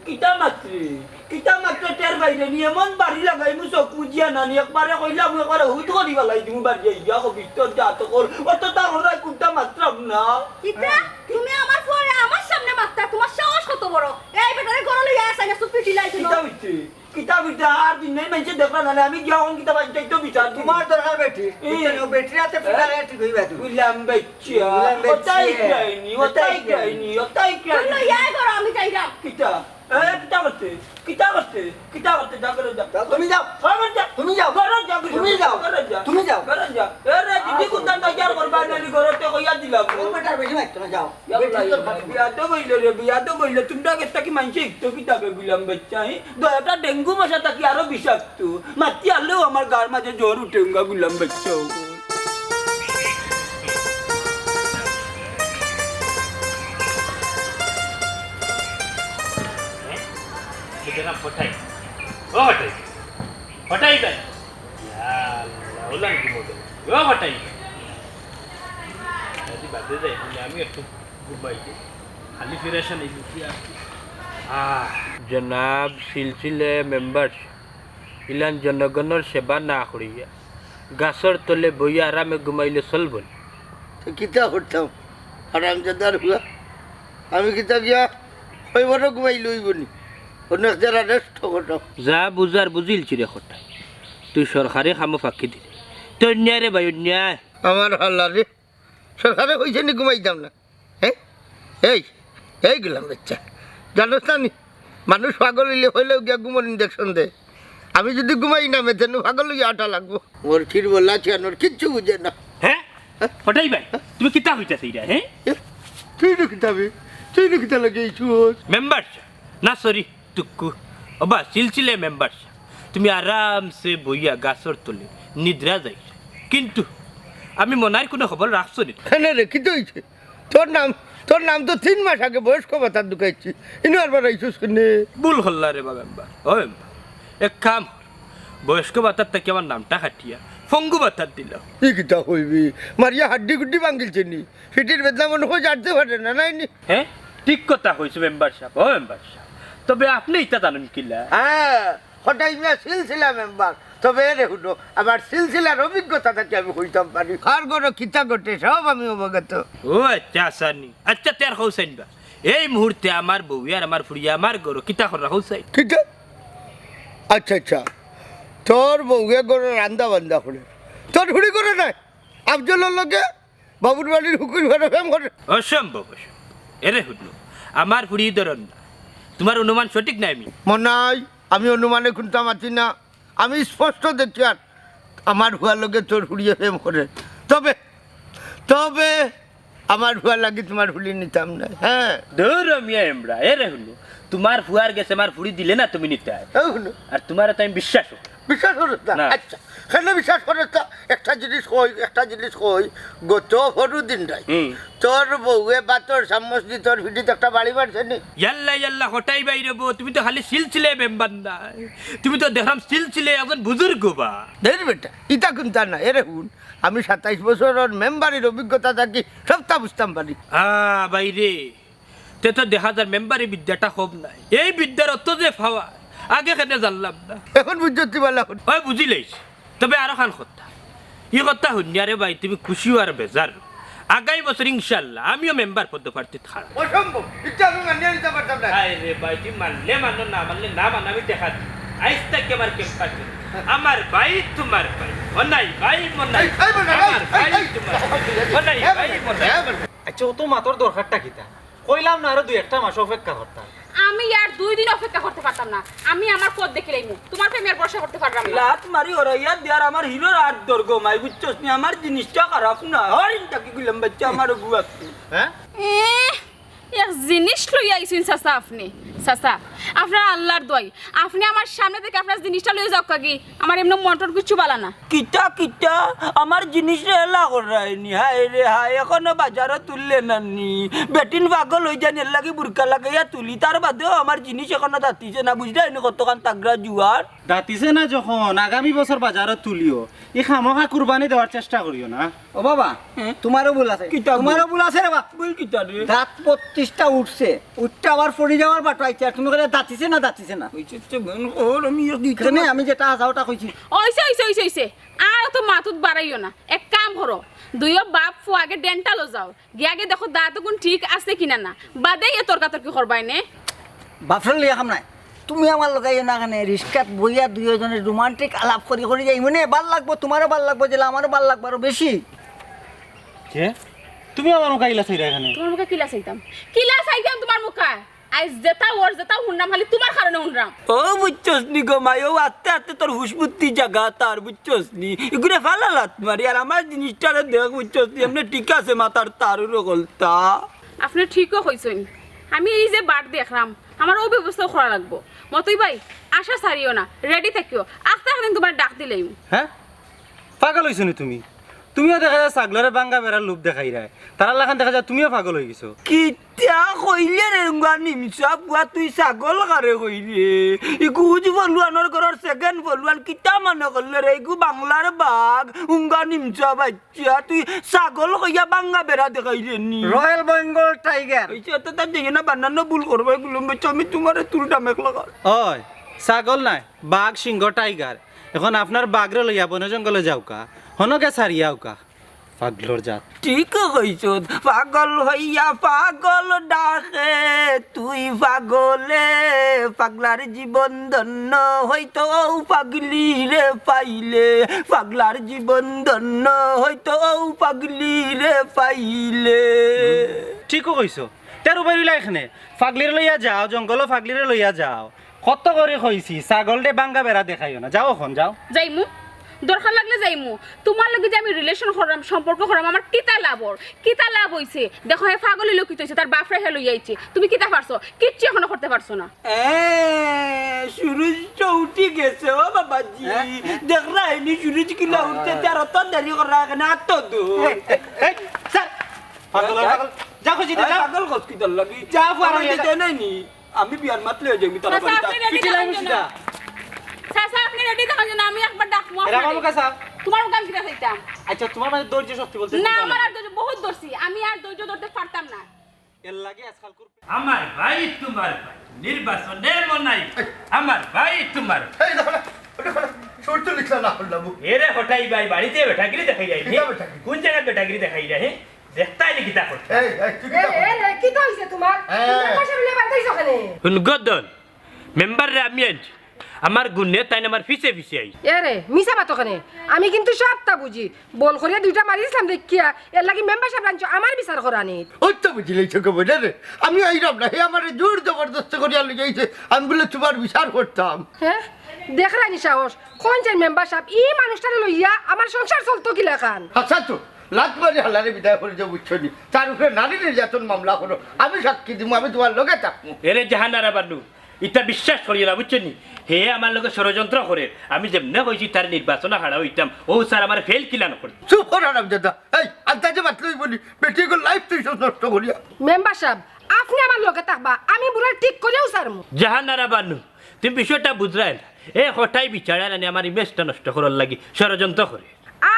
কিতা মাতরে? কিতা মাতরে টের পাইরে নি? এমন বাড়ি লাগাইমু চউখ মুজিয়া নানি, একবারে কইলাম, একবারে হুত করি ফালাই দিমু বাড়ি আইয়া, কবির তোর জাত অকল। অততা কররায় কুনটা মাতরাম না। কিতা? তুমি আমার ফুয়ারে আমার সামনে মাতরায়, তুমার সাহস কত বড়? এই বেটারে ঘরো লইয়া আইছো না, চুপ পিটিলাইছো না। কিতা অইছে? কিতা অইছে? আর দিন নাই মানষে দেখরা না, আমি গিয়া অখন কিতা বাড়িত যাইতো বিচার দিমু। তুমার দরকার বেটি। এই। বুঝছো নি? ও বেটির আতে ফিটা ঠিক অইবা তুমি। গুলাম বাচ্চা। গুলাম বাচ্চা। ওতাই খাইনি, ওতাই খাইনি, ওতাই খাইনি। লইয়া আয় ঘরো, আমি যাইরাম। কিতা? এ, কিতা করতে? কিতা করতে? কিতা করতে? যা, ঘরো যা। যাও, তুমি যাও। ঘরো যা। তুমি যাও। ঘরো যা, ঘরো তুমি যা। যাও। ঘরো যা। তুমি যাও। ঘরো যা। এ রে, দিদি, কুনটা তৈয়ার করবা না, নি ঘরতে কইয়া দিলাম। ও বেটার বেশি মারতো না, যাও। ইয়া বেটি আল্লাহ, তোর ভাত। বিয়াদব অইলো রে, বিয়াদব অইলো। তুমরার গেছ থাকি মানষে হিকতো কিতা বে গুলাম বাচ্চা, হি? দুইটা ডেঙ্গু মশা থাকি আরো বিষাক্ত। মাতি আনলেও আমার গার মাঝে জ্বর উঠে উঙ্গা গুলাম বাচ্চা। ও ভাটাই। ভাটাই ভাই। ইয়া আল্লাহ, ওলান কি মতো? ও ভাটাই। বাদে যাই, মানে আমি একটু ঘুমাই যাই। খালি ফিরে আসা নেই, বুঝি আর কি। আহ, জনাব সিলসিলে মেম্বার, ইলান জনগণর সেবা না করিয়া গাছর তলে বইয়া আরামে ঘুমাইলে চলবো নি? তো কিতা করতাম, হারামজাদার হুয়া? আমি কিতা গিয়া কয়বারও ঘুমাই লইব নি? অনেক যারা রেস্ট করতাম। যা বুঝার বুঝিলছি রে কটাই, তুই সরকারি কামো ফাঁকি দিলে। তো অন্যায় রে ভাই, অন্যায়। আমার হাল্লা রে, সরকারে কইছে নি ঘুমাইতাম না? হ্যাঁ, এই, এই গুলাম বাচ্চা, জানোস না নি, মানুষ পাগল হইলে হইলেও গিয়া ঘুমোর ইঞ্জেকশন দে। আমি যদি ঘুমাই না, মেঝেনু পাগল হইয়া আটা লাগবো। মোর ফির বলা চেয়ানোর কিচ্ছু বুঝে না। হ্যাঁ? কটাই ভাই, তুমি কিতা হইতাছে এটা, হ্যাঁ? এ, তুই না কিতাবে, তুই না কিতা লাগে এই চুর? মেম্বার সাব, না সরি, টুক্কু। ওবা, সিলসিলে মেম্বার সাব, তুমি আরামসে বইয়া গাছর তলে নিদ্রা যাই। কিন্তু আমি মনাইর কোনো খবর রাখছো নি? কেনে রে, কিতা হইছে? তোর নাম, তোর নাম তো তিন মাস আগে বয়স্ক ভাতার ঢুকাইছি, ইনো আরবার আইছস কেনে? ভুল করলা রে বা মেম্বার। ও মেম্বার, এক কাম কর, বয়স্ক ভাতার থাকি আমার নামটা কাটিয়া পঙ্গু ভাতার দিলাও। ই কিতা কইবি? মারিয়া হাড্ডি গুড্ডি ভাঙ্গিলছে নি? ফিটির বেদনা মনে হয় জানতে পারে না, নাই নি? হ্যাঁ, ঠিক কথা কইছো মেম্বার সাব। ও মেম্বার সাব, তবে আপনি ইটা জানেন কিলা? হ্যাঁ, কটাই মিয়া সিলসিলা মেম্বার। তবে এরে হুনো, আমার সিলসিলার অভিজ্ঞতা থাকি আমি কইতাম পারি। কার ঘরো কিতা ঘটে সব আমি অবগত। ও আচ্ছা, আসানি। আচ্ছা, তে আর কও চাইন বা। এই মুহূর্তে আমার বউয়ে আর আমার ফুড়িয়ে আমার ঘরো কিতা কররা কও চাইন? কিতা? আচ্ছা, আচ্ছা। তোর বউয়ে ঘরো রান্দা বান্দা করে। তোর ফুড়ি করে নাই? আফজলর লগে বাবুর বাড়ির হুকুর ঘরে প্রেম করে। অসম্ভব, অসম্ভব। এরে হুনো, আমার ফুড়ি ধরন না। তোমার অনুমান সঠিক নাই মি। মনাই, আমি অনুমানে কুন্তা মাতি না। আমি স্পষ্ট দেখিয়ার আমার ফুয়ার লগে তোর ফুড়িয়ে প্রেম করে। তবে, তবে আমার ফুয়ার লাগি তোমার ফুড়ি নিতাম না। হ্যাঁ। ধরো মিয়া এমরা, এরে হুনো, তোমার ফুয়ার গেছে আমার ফুড়ি দিলে না তুমি নিতায়। এ হুনো। আর তোমারে তো আমি বিশ্বাস করি। বিশ্বাস করছ না? না। আচ্ছা, কেনে বিশ্বাস করছ না? একটা জিনিস কই, একটা জিনিস কই, গত পরশু দিন রাইত হুম। তোর বউয়ে ভাতর চামচ দি তোর ফিটিত একটা বাড়ি মারছে নি? ইয়াল্লা, ইয়াল্লা, কটাই বাইরে বউ, তুমি তো খালি সিলসিলে মেম্বার না, তুমি তো দেখলাম সিলসিলে একজন বুজুর্গ বা। ধের বেটা, ইতা কুন্তা না, এরে হুন, আমি সাতাইশ বছরর মেম্বারির অভিজ্ঞতা থাকি সবটা বুঝতাম পারি। আ, বাইরে, তে তো দেখা যার মেম্বারি বিদ্যাটা কম নাই। এই বিদ্যার অত যে পাওয়ার, আগে কেনে জানলাম না। এখন বুঝছো তি বালা করি। ওই বুঝিলাইছি। তবে আরো খান কথা। ই কথা হুনিয়া রে ভাই, তুমি খুশি অও আর বেজার। আগামী বছর ইনশাআল্লাহ আমিও মেম্বার পদপ্রার্থীত খাড়া। অসম্ভব। ইটা আমি মানিয়া নিতাম পারতাম না। আরে ভাই, তুমি মানলে মানো, না মানলে না মানো, আমি দেখা দিই। আইজ থাকি আমার ক্যাম্পাসে আমার ভাই তোমার ভাই, মনাই ভাই মনাই। এই, এই মনাই, আমার এই, ভাই এই, তোমার এই, ভাই, মনাই এই, ভাই এই, মনাই। এই, এই, আচ্ছা, অত মাতর দরকারটা কিতা? কইলাম না আরো দুই একটা মাস অপেক্ষা করতাম। আমি আর দুই দিন অপেক্ষা করতে পারতাম না, আমি আমার পথ দেখিলাইমু, তোমার প্রেমে আর ভরসা করতে পারলাম না। লাত মারি হরাইয়া দিয়ার আমার হিরোর আত দরগো মাই, বুঝছস নি? আমার জিনিসটা খারাপ না, হরিণ থাকি কইলাম বাচ্চা আমার অগু আছে। হ্যাঁ? এ, এক জিনিস লইয়া আইছইন চাচা আপনি। চাচা, আপনার আল্লাহর দোয়াই, আপনি আমার সামনে থাকি আপনার জিনিসটা লইয়া যাউক্কা গি, আমার এমনে মন টন কিচ্ছু বালা না। কিতা, কিতা? আমার জিনিস রে এলা কররায়নি, হায় রে হায়, এখনো বাজারো তুললে না নি। বেটিন পাগল অইযায়নি, এর লাগি বুরকা লাগাইয়া তুলি, তার বাদেও আমার জিনিস এখনো দাতিছে না, বুঝরায়নি কতখান তাগড়া জুয়ার। দাতিছে না যখন, আগামী বছর বাজারো তুলিও, ই খামোখা কুরবানি দেওয়ার চেষ্টা করিও না। ও বাবা, হ্যাঁ? তোমারও ভুল আছে। কিতা ভুল? তোমারও ভুল আছে রে বা। ভুল কিতা রে? দাঁত বত্রিশটা উঠছে, উঠতে আবার পড়ি যাওয়ার বাটো আইছে, আর তুমি কইরা দাতিছে না, দাতিছে না। ওই যে, যে মন কর, আমি এক দুইটা কেনে? আমি যেটা হাছা ওটা কইছি। অইছে, অইছে, অইছে, অইছে। আর অত মাতুত বাড়াইও না। এক কাম করো, দুইও বাপ ফুয়া আগে ডেন্টালো যাও, গিয়া আগে দেখো দাঁত গুন ঠিক আছে কিনা না, বাদে ইয়ে তর্কাতর্কি করবায় নে। বাপরে লইয়া কাম নাই। তুমি আমার লগে আইও না কেনে, রিস্কাত বইয়া দুইওজনে রোমান্টিক আলাপ করি করি যাইমু নে, ভালা লাগবো, তোমারও ভালা লাগবো, যেলা আমারও ভালা লাগবো আরো বেশি। কে? তুমি আমার মুখা কিলা চাইরায় এখানে? তোমার মুখা কিলা চাইতাম? কিলা চাইতাম তোমার মুখা? আইজ যেতা অর যেতা হুনরাম, খালি তোমার কারণে হুনরাম। ও বুঝছস নি গো মাই, ও আস্তে আস্তে তোর হুশ বুদ্ধি জাগাত আর, বুঝছস নি? ইগুরে ফালা লাত মারি, আর আমার জিনিসটারে দেখ, বুঝছস নি? এমনে ঠিক আছে, মাথার তারুর অকলতা। আপনে ঠিকও কইছইন, আমি এই যে বার দেখরাম, আমার অউ ব্যবস্থাও করা লাগবো। মতই ভাই, আশা ছাড়িও না, রেডি থাকিও, আস্তে আস্তে তোমার ডাক দিলাইমু। হ্যাঁ? পাগল অইছো নি তুমি? তুমিও দেখা যায় ছাগলরে ভাঙ্গা বেড়ার লোভ দেখাইরায়, তারার লাখান দেখা যায় তুমিও পাগল অইগেছো। কিতা কইলে রে উঙ্গা নিমসা পুয়া, তুই ছাগল কারে কইলে? ইগু উজ ফলুয়ানর ঘরর second ফলুয়ান, কিতা মনে করলে রে? ইগু বাংলার বাঘ, উঙ্গা নিমসা বাচ্চা, তুই ছাগল কইয়া ভাঙ্গা বেড়া দেখাইলে নি? Royal Bengal Tiger। এই যে তো তার দেখে না বানানো ভুল করবো, এগুলো বেচো আমি তোমার তুলটা মেঘ লাগা। ওই, ছাগল নায়, বাঘ, সিংহ, টাইগার। এখন আপনার বাঘরে লইয়া বনে জঙ্গলে যাউক্কা, হনো গিয়া ছাড়িয়া আউক্কা। পাগলর জাত। ঠিক কইছস, পাগল হইয়া পাগল ডাকে, তুই পাগলে পাগলার জীবন ধন্য হইতো পাগলি রে পাইলে, পাগলার জীবন ধন্য হইতো পাগলি রে পাইলে। ঠিকও কইছো, তেরো বাইর অইলা এখানে, পাগলিরে লইয়া যাও, জঙ্গলো পাগলিরে লইয়া যাও। কত করি কইছি, ছাগলরে ভাঙ্গা বেড়া দেখাইও না। যাও অখন, যাও। যাইমু, দরকার লাগলে যাইমু। তুমার লগে যে আমি relation করলাম, সম্পর্ক করলাম, আমার কিতা লাভ অর? কিতা লাভ অইছে? দেখো, হে পাগল অইলো, কিতা অইছে? তার বাপরে হে লইয়া আইছে। তুমি কিতা পারছো? কিচ্ছু এখনো করতে পারছো না। এ, সুরুজ তো উঠি গেছে, ও বাবাজি। হ্যাঁ, হ্যাঁ। দেখরায়নি সুরুজ কিলা উঠছে, তেরো তো দেরি করা এখানে, আর তো দূর। এই, এই, এই, স্যার। পাগল, হ্যাঁ, পাগল। যা খুশি দে, এই যা। পাগল কস কিতার লাগি? যা, ফুয়ার আমার লাগি যা। দিতে নাই নি? আমি বিয়ার মাত লইয়া যাইমু তারা চাচা, বাড়িতে। আপনি ready পিছিয়ে থাকেন লাগবো যেন। সিধা। চাচা, আপনি ready থাকেন যেন, আমি একবার ডাকমু এরা আপনারে। বাবু কাছা? তোমার মুখ আমি কিতা চাইতাম? আচ্ছা, তোমার মাঝে ধৈর্য শক্তি বলতে না, কি আমার ধরনের? আর ধৈর্য বহুত ধরছি, আমি আর ধৈর্য ধরতে পারতাম না। এর লাগি আজকাল করবে। আমার ভাই তোমার ভাই, নির্বাচনে মনাই। আমার ভাই তোমার। এই দেখো না, ওটা দেখো না, শর্ট তো লিখলা না করলাম। এরে হটাই ভাই, বাড়িতে বেটাগিরি দেখাই যায় নি? কিতা বেটাগিরি? কোন জায়গায় বেটাগিরি দেখাই যায়, হ্যাঁ? দেখতাই নি কিতা করছে? এই, এই, তুই এ, কিতা এ, করছিস? এ, কিতা হইছে তোমার? হ্যাঁ। তুমি মেম্বার সাহেব লইয়া বাড়িতে আইছো কেনে? হুন গদন, মেম্বার রে আমি আনছি। আমার গুণে তাই আমার পিছে পিছে আই। এ রে, মিছা মাতো কেনে? আমি কিন্তু সবটা বুঝি। বল করিয়া দুইটা মারি দিছিলাম দেখিয়া, এর লাগি মেম্বার সাহেব আনছো আমার বিচার করানিত। ওই তো বুঝিলাই চোখে বোঝা রে। আমি আইরাম না, হে আমারে জোর জবরদস্ত করিয়া লই যাইছে। আমি বলে তোমার বিচার করতাম। হ্যাঁ? দেখরায়নি সাহস। কোন যে মেম্বার সাহেব, ই মানুষটারে লইয়া আমার সংসার চলতো কিলাখান? আচ্ছা তো, লাত মারি হালারে বিদায় করে যাও, বুঝছো নি? তার উপরে নারী নির্যাতন মামলা করো, আমি সাক্ষী দিমু, আমি তোমার লগে থাকমু। এরে জাহানারা বানু, ইটা বিশ্বাস করিও না, বুঝছো নি? হে আমার লগে ষড়যন্ত্র করে, আমি যেমনে কইছি তার নির্বাচনে খাড়া হইতাম, ও স্যার আমার ফেল কিলা নকরে। চুপ কর হারামজাদা। এই, আন্দাজে মাতলে হইব নি? বেটি এগুলো লাইফ তুই সব নষ্ট করিয়া। মেম্বার সাহেব, আপনি আমার লগে থাকবা, আমি বুড়া ঠিক করিয়াও ছাড়মু। জাহানারা বানু, তুমি বিষয়টা বুঝরায় না। এ হটাই বিচারা নানি আমার ইমেজটা নষ্ট করার লাগি ষড়যন্ত্র করে।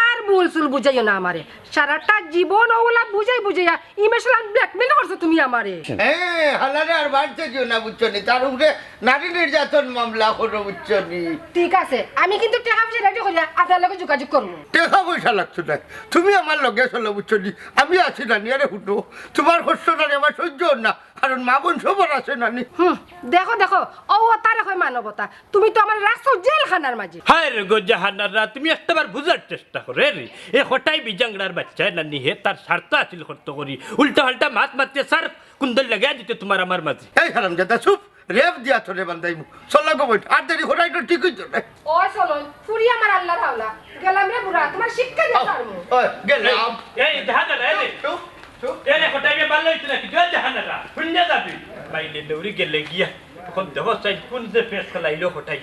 আর ভুল চুল বুঝাইও না আমারে। সারাটা জীবন ওগুলা বুঝাই বুঝাইয়া ইমোশনাল ব্ল্যাকমেইল করছো তুমি আমারে। হ্যাঁ, হালারে আর বাড়তে দিও না, বুঝছো নি? তার উপরে নারী নির্যাতন মামলা করো, বুঝছো নি? ঠিক আছে, আমি কিন্তু টেকা পয়সা রেডি করিয়া আপনার লগে যোগাযোগ করমু। টেকা পয়সা লাগতো না, তুমি আমার লগে চলো, বুঝছো নি? আমি আছি না নি, আরে হুনো, তোমার কষ্ট নানি আমার সহ্য অর না, কারণ মা বোন সবর আছে নানি। হুম, দেখো, দেখো, ও তারে কয় মানবতা। তুমি তো আমার রাখছো জেলখানার মাঝে। হায় রে গো জাহানারা, তুমি একটাবার বুঝার চেষ্টা করো রে। এ হটাই বিজাংড়ার বাচ্চা নানি, হে তার স্বার্থ হাসিল করতো করি উল্টা পাল্টা মাত মাততে স্যার কুন্দল লাগাই দিতে তোমার আমার মাঝে। এই হারামজাদা চুপ, রেপ দিয়া তোরে বান্ধাইমু। চল গো বইন, আর দেরি হটাই তো ঠিক হইতো না। ও চলো, ফুরি আমার আল্লাহর হাওলা। গেলাম রে বুড়া, তোমার শিক্ষা দিয়ে ছাড়মু। ওই, গেলাম। এই, এই, জাহানারা, এই রে। চুপ, চুপ। এ রে, হটাই বে ভালো হইছে নাকি? জয় জাহানারা, হুন্ডা যাবি। বাইলে দৌড়ি গেলে গিয়া। এখন দেখো, চাই কোন যে ফেস খেলাইলো হটাই।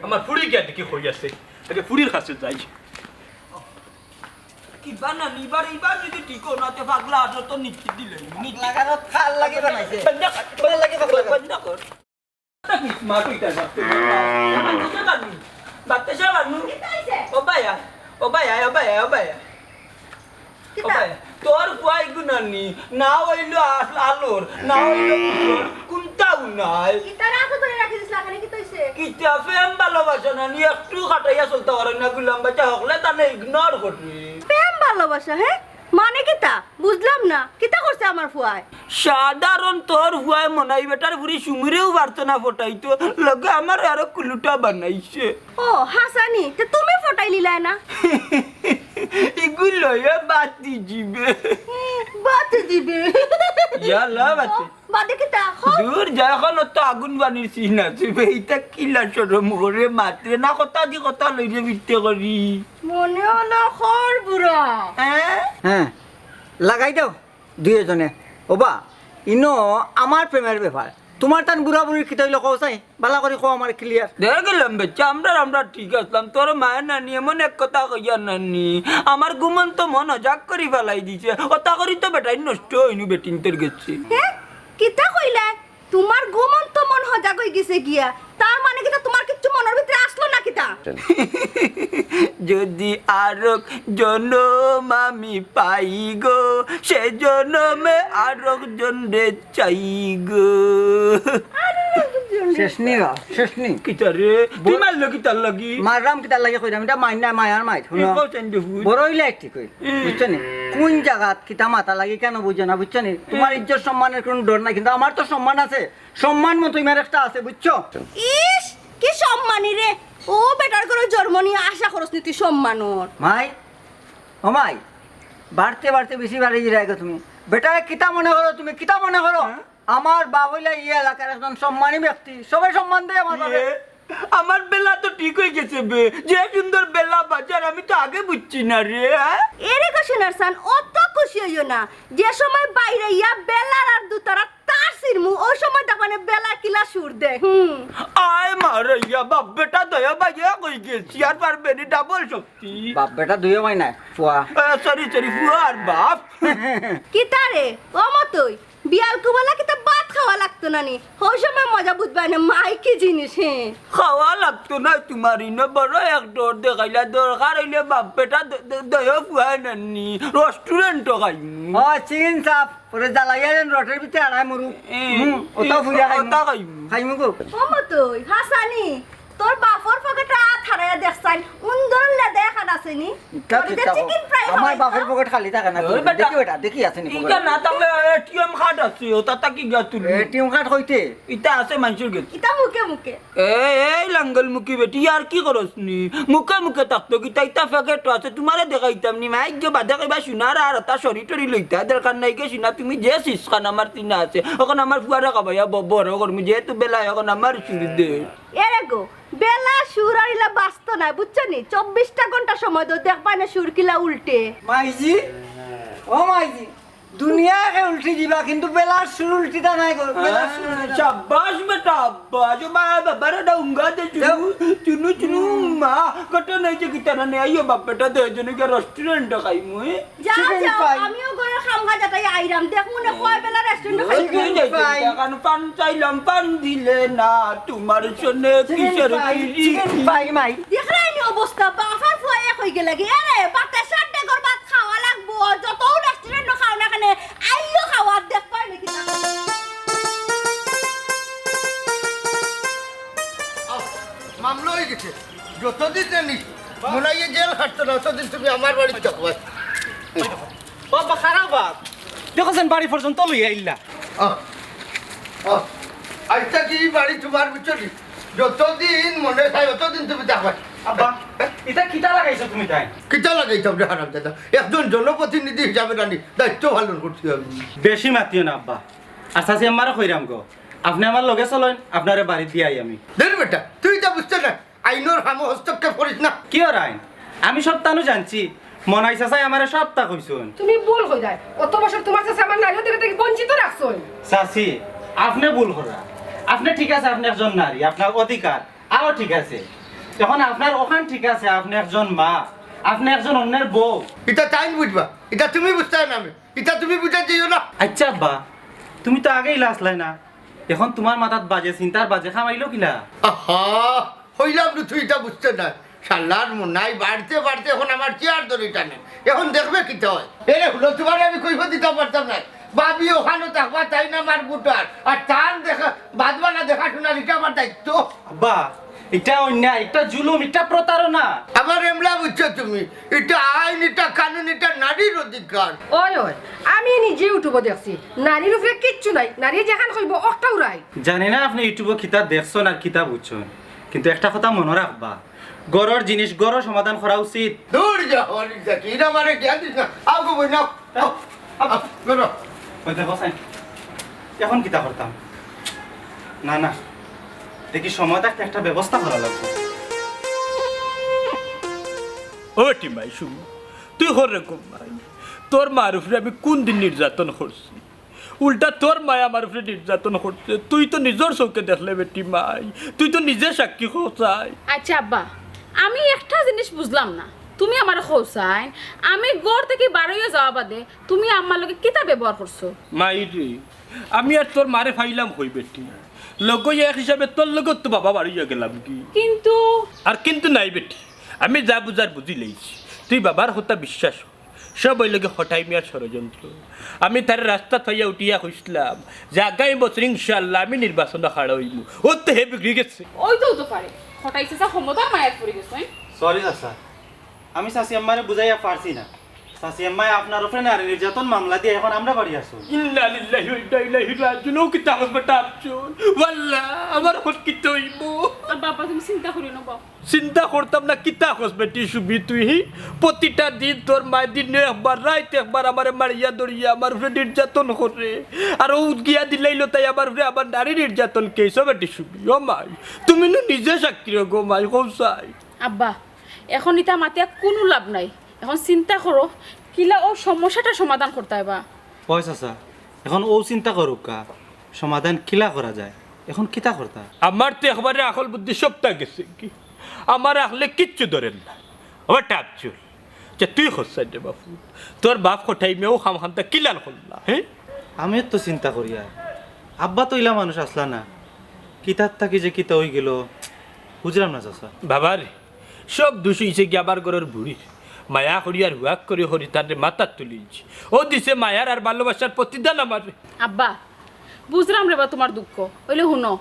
আমার ফুরি গিয়া দেখি কই আছে। আগে ফুরির কাছে যাই। কিবা না, নিবার, ইবার যদি ঠিক না, তে পাগলা আটো তো নিচে দিলে। লাগানো থাল লাগি বানাইছে। বন্ধ কর। থাল লাগি পাগলা। বন্ধ কর। স্মার্ট হইতে পারতো। বাতাসে বানু। বাতাসে বানু। ও ভাইয়া, ও ভাইয়া, ও ভাইয়া, ও ভাইয়া। ও ভাইয়া, তোর ফুয়াই গুনানি, না হইলো আস-, আলোর, না হইলো কুলোর, কোনটাও নাই। কিতারা তো ধরে রাখি দিস না, এখানে কি তৈছে? কিতা প্রেম ভালোবাসা না, নি একটু খাটাইয়া চলতে পারে না, গুলাম বাচ্চা হকলে তানে ইগনোর করবি। প্রেম ভালোবাসা, হ্যাঁ? মানে কিতা? বুঝলাম না, কিতা করছে আমার ফুয়ায়? সাধারণ তোর ফুয়ায় মনাই বেটার ফুরি সুমিরেও পারতো না ফটাইতো, লগে আমার আরো কুলুটা বানাইছে। ও, হাসানি, তে তুমি ফটাই লিলায় না? ইগুলো এ বাতি দিবে। বাতি দিবে। ইয়ালা বাতি। বাদে কিতা? দূর যা, এখন তো আগুন বানির সিন আছে। বে, ইটা কিলা শরম করে মাতরে না, কথা দি কথা লইরে বিট্টে করি। মনে হলো খর বুড়া। হ্যাঁ? হ্যাঁ, লাগাই দাও দুইজনে। ওবা, ইনো আমার প্রেমের ব্যাপার। তুমার তান বুড়া বুড়ির কিতা অইলো কও চাই? বালা করি কও আমারে clear। দেখলাম বেচ্চা, আমরা, আমরা ঠিক আছলাম। তোর মায়ে নানি এমন এক কথা কইয়া নানি, আমার ঘুমন্ত মন হজাগ করি ফালাই দিছে। অতা করি তো বেটাইন নষ্ট অইনু বেটিন্তর গেছে। হে? কিতা কইলায়? তুমার ঘুমন্ত মন হজাগ অইগেছে গিয়া। তার মানে কিতা তুমার কিচ্ছু মনর ভিতরে আছলো না কিতা? যদি আরক জনম আমি পাই গো, সে জনমে আরক জনরে চাই গো। আরক জনরে শেষ নি বা, শেষ নি। কিতা রে? তুই মারলো কিতার লাগি? মাররাম কিতার লাগি কইরাম, ইটা মাইর না, মায়ার মাইর। হুনো। বড় অইলে ঠিক অই। বুঝছো নি? কুন জাগাত কিতা মাতা লাগি কেনে বুঝো না, বুঝছো নি? তুমার ইজ্জত সম্মানর কুনু ডর নাই, কিন্তু আমার তো সম্মান আছে। সম্মান মতো ইমার একটা আছে, বুঝছো? ইস, কি সম্মানী রে। অউ বেটার ঘরো জন্ম নিয়া আশা করছ নি তুই সম্মানর? মাই, ও মাই, বাড়তে বাড়তে বেশি বাড়ি যাইরায় গো তুমি। বেটারে কিতা মনে করো তুমি, কিতা মনে করো? আমার বাপ অইলা ই এলাকার একজন সম্মানী ব্যক্তি, সবে সম্মান দেয় আমার বাপরে। আমার বেলা তো ঠিক অইগেছে বে, যে সুন্দর বেলা বাজার আমি তো আগে বুঝছি না রে। এরে গো সোনার সান, অত খুশি অইও না। যে সময় বাইরে ইয়া বেলার আর দুতারা তার ছিড়মু, অউ সময় দেখবানে বেলা কিলা সুর দেয়। হুম। আয় মারে ইয়া বাপ বেটা দয়া বাইয়া কই গেছি, আর পারবে নি ডাবল শক্তি। বাপ বেটা দুইও মাই নাই, ফুয়া। সরি সরি, ফুয়া আর বাপ। কিতা রে, ও মতই, বিয়াল কুবালা কিতা ভাত খাওয়া লাগতো না নি? অউ সময় মজা বুঝবায় না, মাই কি জিনিস, হে। খাওয়া লাগতো না তুমার ইনো, বড় এক ডর দেখাইলা, দরকার অইলে বাপ বেটা দ-, দ-, দয়া ফুয়া নানি, রেস্টুরেন্টো খাইমু। ও চিন সাপ, পরে জ্বালাইয়া যেন রটের ভিতরে আড়াই মরু। এ, হুম, এ, ওটাও ফুইরা খাইমু। ওটা খাইমু। খাইমু গো। ও মতই, হাসানি, তোর বাপর পকেটো আত হারাইয়া দেখছাইন, উন্দর লেদা এখান আছে নি? ইটা তোর কিতা চিকেন ফ্রাই আমার খাওয়াই বাপর তো। পকেট খালি থাকে না, ওই বেটা, দেখি বেটা, দেখি আছে নি ইটা পকেট। না থাকলে এটিএম কার্ড আছে, ওটা থাকি গিয়া তুলি। এটিএম কার্ড কইতে? ইটা আছে মানষর গেছে। ইটা মুখে মুখে। এ, এই লাঙ্গল মুখী বেটি, আর কি করস নি? মুখে মুখে থাকতো কিতা, ইতা ফেকেটো আছে, তুমারে দেখাইতাম নি, মাইক গিয়া বাদে কইবা সোনার আর ওটা সরি টরি লইতা, দরকার নাই গেছি না, তুমি যে সিসখান আমার তিনা আছে, অখন আমার ফুয়ারে খাবাইয়া ব-, বড় করমু, যেহেতু বেলা অখন আমার সুবিধে। এরে গো, বেলা সুর আর ইলা বাঁচতো নায়, বুঝছো নি? চব্বিশটা ঘন্টা সময় দেও, দেখবানে সুর কিলা উল্টে। মাইজি, ও মাইজি, দুনিয়া একে উল্টি দিবা, কিন্তু বেলার সুর উল্টিতা নায় গো, বেলার সুর উল্টিতা নায়। সাব্বাস বেটা, আব্বা, আজো বা-, বাবারে ডাউঙ্গা দে, চুনু, চুনু, চুনু, মা, ঘটনা অইছে কিতা না নে, আইও বাপ বেটা দুইজনে গিয়া রেস্টুরেন্টো খাইমু, এ? যাও, চিকেন যাও, ফ্রাই। আমিও ঘরর কাম কাজ আটাই আইরাম। দেখমু নে কয় বেলা রেস্টুরেন্টো খাইমু। Chicken fry. এখন পান চাইলাম, পান দিলে না, তোমার সনে চিকেন কিসের ফ্রাই, পিরিতি? চিকেন ফ্রাই, মাই। দেখরায়নি অবস্থা, বাফর ফুয়া এক অইগেলাগি। এরে, বাতে সাত ডেগর ভাত খাওয়া লাগবো, যতউ রেস্টুরেন্টো খাও না কেনে, আইও খাওয়া, দেখবায় নাকি না। আহ, মামলা অইগেছে। যতদিন জানি, মনে হয় জেল খাটতো না, অতদিন তুমি আমার বাড়িত থাকবায়। বাবা, খারাপ বাপ। দেখো যেন বাড়ি পর্যন্ত লইয়া আইলা। আহ, আহ, আইজ থাকি ই বাড়ি তোমার, বুঝছো নি? যতদিন মনে চায়, অতদিন তুমি থাকবায়। আব্বা, ইতা কিতা লাগাইছো তুমি তাইন? কিতা লাগাইতাম রে হারামজাদা? একজন জনপ্রতিনিধি হিসাবে নানি দায়িত্ব পালন করছি আমি। বেশি মাতিও না আব্বা। আর চাচি আম্মারে কইরাম গো, আপনে আমার লগে চলইন, আপনারে বাড়িত দিয়া আই আমি। ধুর বেটা, তুই ইতা বুঝতে না। আইনর কামো হস্তক্ষেপ করিস না। কিওর আইন? আমি সবতানু জানছি। মনাই চাচায় আমারে সবতা কইছইন। তুমি ভুল কইরায়। অত বছর তোমার চাচায় আমার নারী অধিকার থাকি বঞ্চিত রাখছইন। চাচি, আপনে ভুল কররা। আপনে ঠিক আছে, আপনে একজন নারী, আপনার অধিকার, আও ঠিক আছে। অখন আপনার অখান ঠিক আছে, আপনে একজন মা, আপনে একজন অন্যের বউ। ইতা তাইন বুঝবা, ইতা তুমি বুঝতায় না। আমি ইতা তুমি বুঝাই দিও না। আইচ্ছা আব্বা, তুমি তো আগেউ ইলা আছলায় না, অখন তোমার মাথাত বাজে চিন্তার বাজে কামাইলো কিলা? আহা, কইলাম না তুই ইতা বুঝতে না। শালার মনাই বাড়তে বাড়তে অখন আমার চেয়ার ধরি টানে। অখন দেখবে কিতা অয়। এরে হুনো, তোমারে আমি কইফত দিতাম পারতাম না। ভাবি অখানো থাকবা, তাইন আমার ভোটার। আর তান দেখা, বাদবালা দেখাশুনার ইটা আমার দায়িত্ব। আব্বা, ইটা অন্যায়, ইটা জুলুম, ইটা প্রতারণা। আমার এমলা বুঝছো তুমি? ইটা আইন, ইটা কানুন, ইটা নারীর অধিকার। ওই, ওই, আমি নিজে YouTube-ও দেখছি, নারীর উপরে কিচ্ছু নাই, নারী যেখান কইবো অখানউ রাইট। জানি না আপনে YouTube-ও কিতা দেখছইন আর কিতা বুঝছইন, কিন্তু একটা কথা মনো রাখবা, ঘরর জিনিস ঘরো সমাধান করা উচিত। দূর যা, হরি যা, তুই না আমারে জ্ঞান দিস না। আও গো বইন, আও, আও, আও, বেরো। ওই দেখো, সাইন। অখন কিতা করতাম? না, না। দেখি, সময় থাকতে একটা ব্যবস্থা করা লাগবো। ও বেটি মাই, শুন। তুই হরে ঘুমাই। তোর মার উপরে আমি কোন দিন নির্যাতন করছি? উল্টা তোর মায় আমার উপরে নির্যাতন করছে, তুই তো নিজর চউখে দেখলে বেটি মাই, তুই তো নিজে সাক্ষী কও চাই। আচ্ছা আব্বা, আমি একটা জিনিস বুঝলাম না, তুমি আমারে কও চাইন, আমি ঘর থাকি বারইয়া যাওয়া বাদে তুমি আম্মার লগে কিতা ব্যবহার করছো? মাই রে, আমি আর তোর মারে পাইলাম কই বেটি, লগে এক হিসাবে তোর লগে তো বাবা বারইয়া গেলাম কি? কিন্তু আর কিন্তু নাই বেটি, আমি যা বুঝার বুঝিলাইছি, তুই বাবার কথা বিশ্বাস কর। সব অইলোগি কটাই মিয়ার ষড়যন্ত্র। আমি তারে রাস্তাত পাইয়া উঠিয়া কইছলাম যে আগামী বছর ইনশাআল্লাহ আমি নির্বাচনো খাড়া অইমু। অউ তো হে বিগড়ি গেছে। অইতেও তো পারে, কটাই চাচা ক্ষমতার মায়াত পড়ি গেছইন। সরি চাচা, আমি চাচি আম্মারে বুঝাইয়া পারছি না। চাচি আম্মায় আপনার উপরে নারী নির্যাতন মামলা দিয়া এখন আমরার বাড়ি আছইন। ইন্না লিল্লাহি ওয়া ইন্না ইলাইহি রাজিউন। অউ কিতা কস বেটা আফজল? ওয়াল্লাহ, আমার অখন কিতা অইবো? আব্বা, আব্বা, তুমি চিন্তা করিও না বাবা। চিন্তা করতাম না, কিতা কস বেটি সুবি তুই? হি, প্রতিটা দিন তোর মায় দিনে একবার, রাইত একবার আমারে মারিয়া ধরিয়া আমার উপরে নির্যাতন করে। আর অউ গিয়া দিলাইলো তাই আমার উপরে আবার নারী নির্যাতন কেস। ও বেটি সুবি, ও মাই, তুমি নু নিজে সাক্ষী রো গো মাই, কও চাই। আব্বা, এখন ইতা মাতিয়া কুনু লাভ নাই। এখন চিন্তা করো, কিলা অউ সমস্যাটা সমাধান করতায় বা। অয় চাচা, এখন অউ চিন্তা করউক্কা, সমাধান কিলা করা যায়, এখন কিতা করতা? আমার তো একবারে আকল বুদ্ধি সবটা গেছে কি, আমার আকলে কিচ্ছু ধরের না। ও বেটা আফজল, যে তুই কস চাই রে বাপু, তোর বাপ কটাই মিয়া অউ কামখানটা কিলান করলা, হে? আমিও তো চিন্তা করিয়ার, আব্বা তো ইলা মানুষ আছলা না, কিতার থাকি যে কিতা অইগেলো, বুঝলাম না চাচা। বাবা রে, সব দুষ অইছে গি আমার ঘরর বুড়ির। মায়া করি আর হুয়াক করি করি তারে মাথাত তুলিছি। অউ দিছে মায়ার আর ভালোবাসার প্রতিদান আমারে। আব্বা, বুঝলাম রে বা তুমার দুঃখ। অইলে হুনো,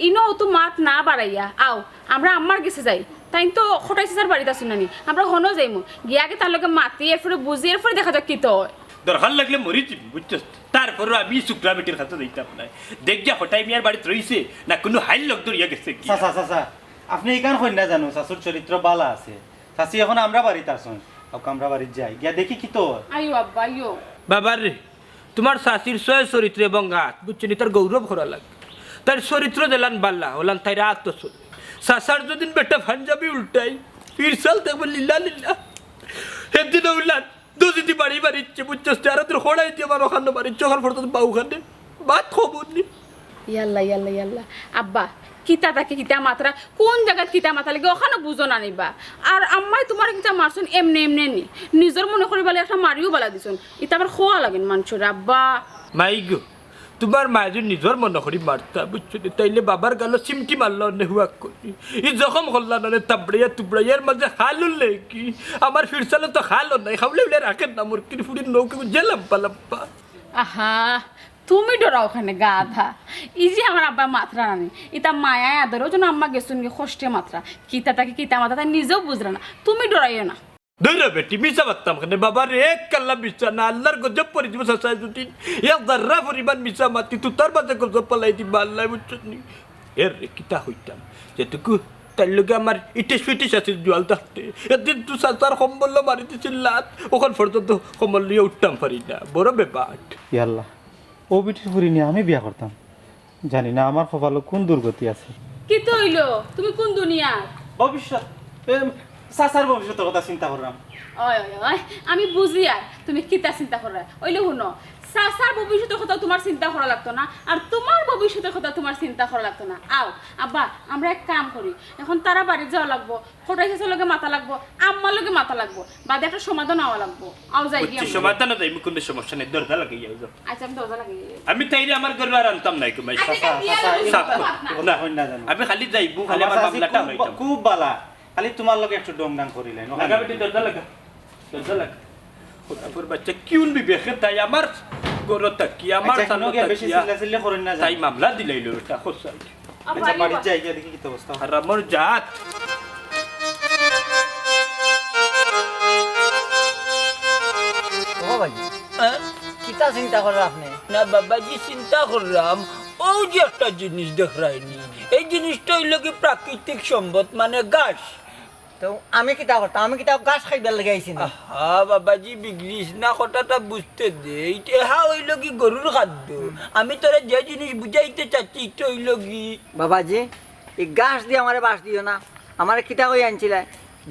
ইনো অত মাত না বাড়াইয়া আও, আমরা আম্মার গেছে যাই। তাইন তো কটাই চাচার বাড়িত আছইন না নি, আমরা হনো যাইমু। গিয়া আগে তার লগে মাতি, এরপরে বুঝি, এরপরে দেখা যাক কিতা অয়। দরকার লাগলে মরি যিমু, বুঝছস? তারপরও আমি ই ছোকরা বেটির কাছে যাইতাম নায়। দেখ গিয়া কটাই মিয়ার বাড়িত রইছে না কুনু হাইল লোক ধরিয়া গেছে গি। চাচা, চাচা, আপনে ইখান কইন না জানু, চাচুর চরিত্র বালা আছে। চাচি এখন আমরার বাড়িত আছইন, আউক্কা আমরার বাড়িত যাই, গিয়া দেখি কিতা অয়। আইও আব্বা, আইও। বাবা রে, তুমার চাচির ছয় চরিত্র এবং আত, বুঝছো নি, তার গৌরব করা লাগে। তার চরিত্র যেলান বালা, অলান তাইর আতও চলে। চাচার যেদিন বেটা পাঞ্জাবি উল্টাই, ফিরছাল দেখবো লীলা লীলা। হেদিন অলান দুদিদি বাড়ি বাড়িচ্ছে, বুঝছস নি, আর তোর খড়াই দিয়া আমার অখানো বাড়িচ্ছে, অখান পর্যন্ত বাউখানে। মাত খবর নি। ইয়াল্লা, ইয়াল্লা, ইয়াল্লা। আব্বা, কিতা থাকি কিতা মাতরা, কুন জাগাত কিতা মাতা লাগে, অখানো বুঝো না নি বা। আর আম্মায় তুমারে কিতা মারছইন, এমনে এমনে নি। নিজর মনে করি বালা একটা মারিও বালা দিছইন। ইতা আবার কওয়া লাগের মানষরে, আব্বা। মাই গো, তুমার মায় যদি নিজর মনে করি মারতা, বুঝছো নি, তাইলে বাবার গালো চিমটি মারলা অনে হুয়াক করি। ই জখম করলা অনে তাবড়াইয়া তুবড়াইয়া, এর মাঝে খাল উঠলে কি? আমার ফিরছালো তো খালও নাই, খাবলে বলে রাখের না, মুরগির ফুড়ির নৌকে যে লাম্বা লাম্বা। আহা, তুমি ডরাও কেনে গাধা। ই যে আমার আব্বা মাতরা না নি, ইতা মায়ায় আদরেও যেন আম্মা গেছইন গি কষ্টে মাতরা। কিতা থাকি কিতা মাতরা, তাই নিজেও বুঝরা না। তুমি ডরাইও না। ধুরো বেটি, মিছা মাততাম কেনে? বাবা রে, এক কাল্লা মিছা না, আল্লার গজব পড়ি যিবো চাচায় যদি এক জাররা পরিমাণ মিছা মাতি, তুতার মাঝে গজব ফালাই দিবা আল্লায়, বুঝছো নি? এর রে, কিতা কইতাম, যেটুকু তাইর লগে আমার ইটিস ফিটিস আছিল জুয়াল থাকতে, এদিন তো চাচার কম্বলো মারি দিছিল লাত, অখন পর্যন্ত কম্বল লইয়া উঠতাম পারি না, বড় বেবাট। ইয়াল্লা, অউ বেটির ফুড়ি নিয়া আমি বিয়া করতাম। জানি না আমার কপালো কুন দুর্গতি আছে। কিতা অইলো? তুমি কুন দুনিয়ার? ভবিষ্যৎ, এ, চাচার ভবিষ্যতর কথা চিন্তা কররাম। অয়, অয়, অয়, আমি বুঝিয়ার তুমি কিতা চিন্তা কররায়। অইলে হুনো, চাচার ভবিষ্যতর কথা তুমার চিন্তা করা লাগতো না, আর তুমার ভবিষ্যতর কথা তুমার চিন্তা করা লাগতো না। আও, আব্বা, আমরা এক কাম করি, অখন তারার বাড়িত যাওয়া লাগবো, কটাই চাচার লগে মাতা লাগবো, আম্মার লগে মাতা লাগবো, বাদে একটা সমাধান অওয়া লাগবো। আও যাই গিয়া বুঝছি, আমরা। সমাধানও যাইমু, কুনু সমস্যা নাই, দরজা লাগাইয়া যাও। আচ্ছা, আমি দরজা লাগাই যাই। আমি তাইরে আমার ঘরো আর আনতাম নায়, কুমাই। আচ্ছা, সাফ, ঠিক আছে, সাফ, ইয়া সাফ, লাগবো, সাফ। না, না, না, না। আমি খালি যাইমু, খালি আমার মামলাটা খুব, অইতাম। খুব বালা। খালি তুমার লগে একটু ডং ডাং করিলাই, লাগা বেটি, দরজা লাগা। দরজা লাগা। খোদাপুর বাচ্চা, কিউন বিবেকে তাই আমার ঘরো থাকি, আমার আচ্ছা, সামনে গিয়া বেশি থাকিয়া চিল্লাচিল্লি করইন না, তাই মামলা দিলাইলো বেটা, খোঁজ চাই। আচ্ছা, বাড়িত যাই গিয়া দেখি কিতা অবস্থা। আর আমার জাত। ও ভাই, হ্যাঁ? কিতা চিন্তা কররা আপনে? না বাবাজি, চিন্তা কররাম, অউ যে একটা জিনিস দেখরায়নি, এই জিনিসটা অইলো কি প্রাকৃতিক সম্পদ, মানে ঘাস। তো আমি কিতা করতাম? আমি কিতা ঘাস খাইবার লাগি আইছি নি? আহা, বাবাজি, বিগড়িস না, কথাটা বুঝতে দে। ইটা হা অইলো কি গরুর খাদ্য। আমি তোরে যে জিনিস বুঝাইতে চাচ্ছি, ইটা অইলো কি? বাবাজি, ই ঘাস দি আমারে বাঁশ দিও না। আমারে কিতা কই আনছিলায়?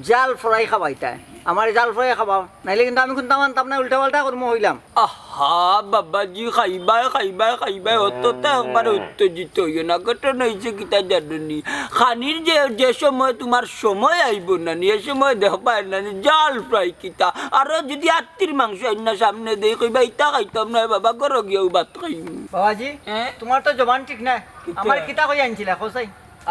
জাল ফড়াই খাবাইতায়। আমারে জাল ফ্রাই খাবাও, নাইলে কিন্তু আমি কুন্তা মানতাম না, উল্টা পাল্টা করমু কইলাম। আহা বাবাজি, খাইবায় খাইবায় খাইবায়, অতটা একবারে উত্তেজিত অইও না। ঘটনা অইছে কিতা জানো নি, খানির যে, যে সময় তুমার সময় আইবো নানি, এ সময় দেখবায় নানি জাল ফ্রাই কিতা। আরো যুদি আত্তির মাংস আইন্না সামনে দেই, কইবা, "ইতা খাইতাম নায় বাবা, ঘরো গিয়াউ ভাত খাইমু।" বাবাজি, হ্যাঁ? তুমার তো জবান ঠিক নায়। কিতা? আমারে কিতা কইয়া আনছিলা, কও চাই?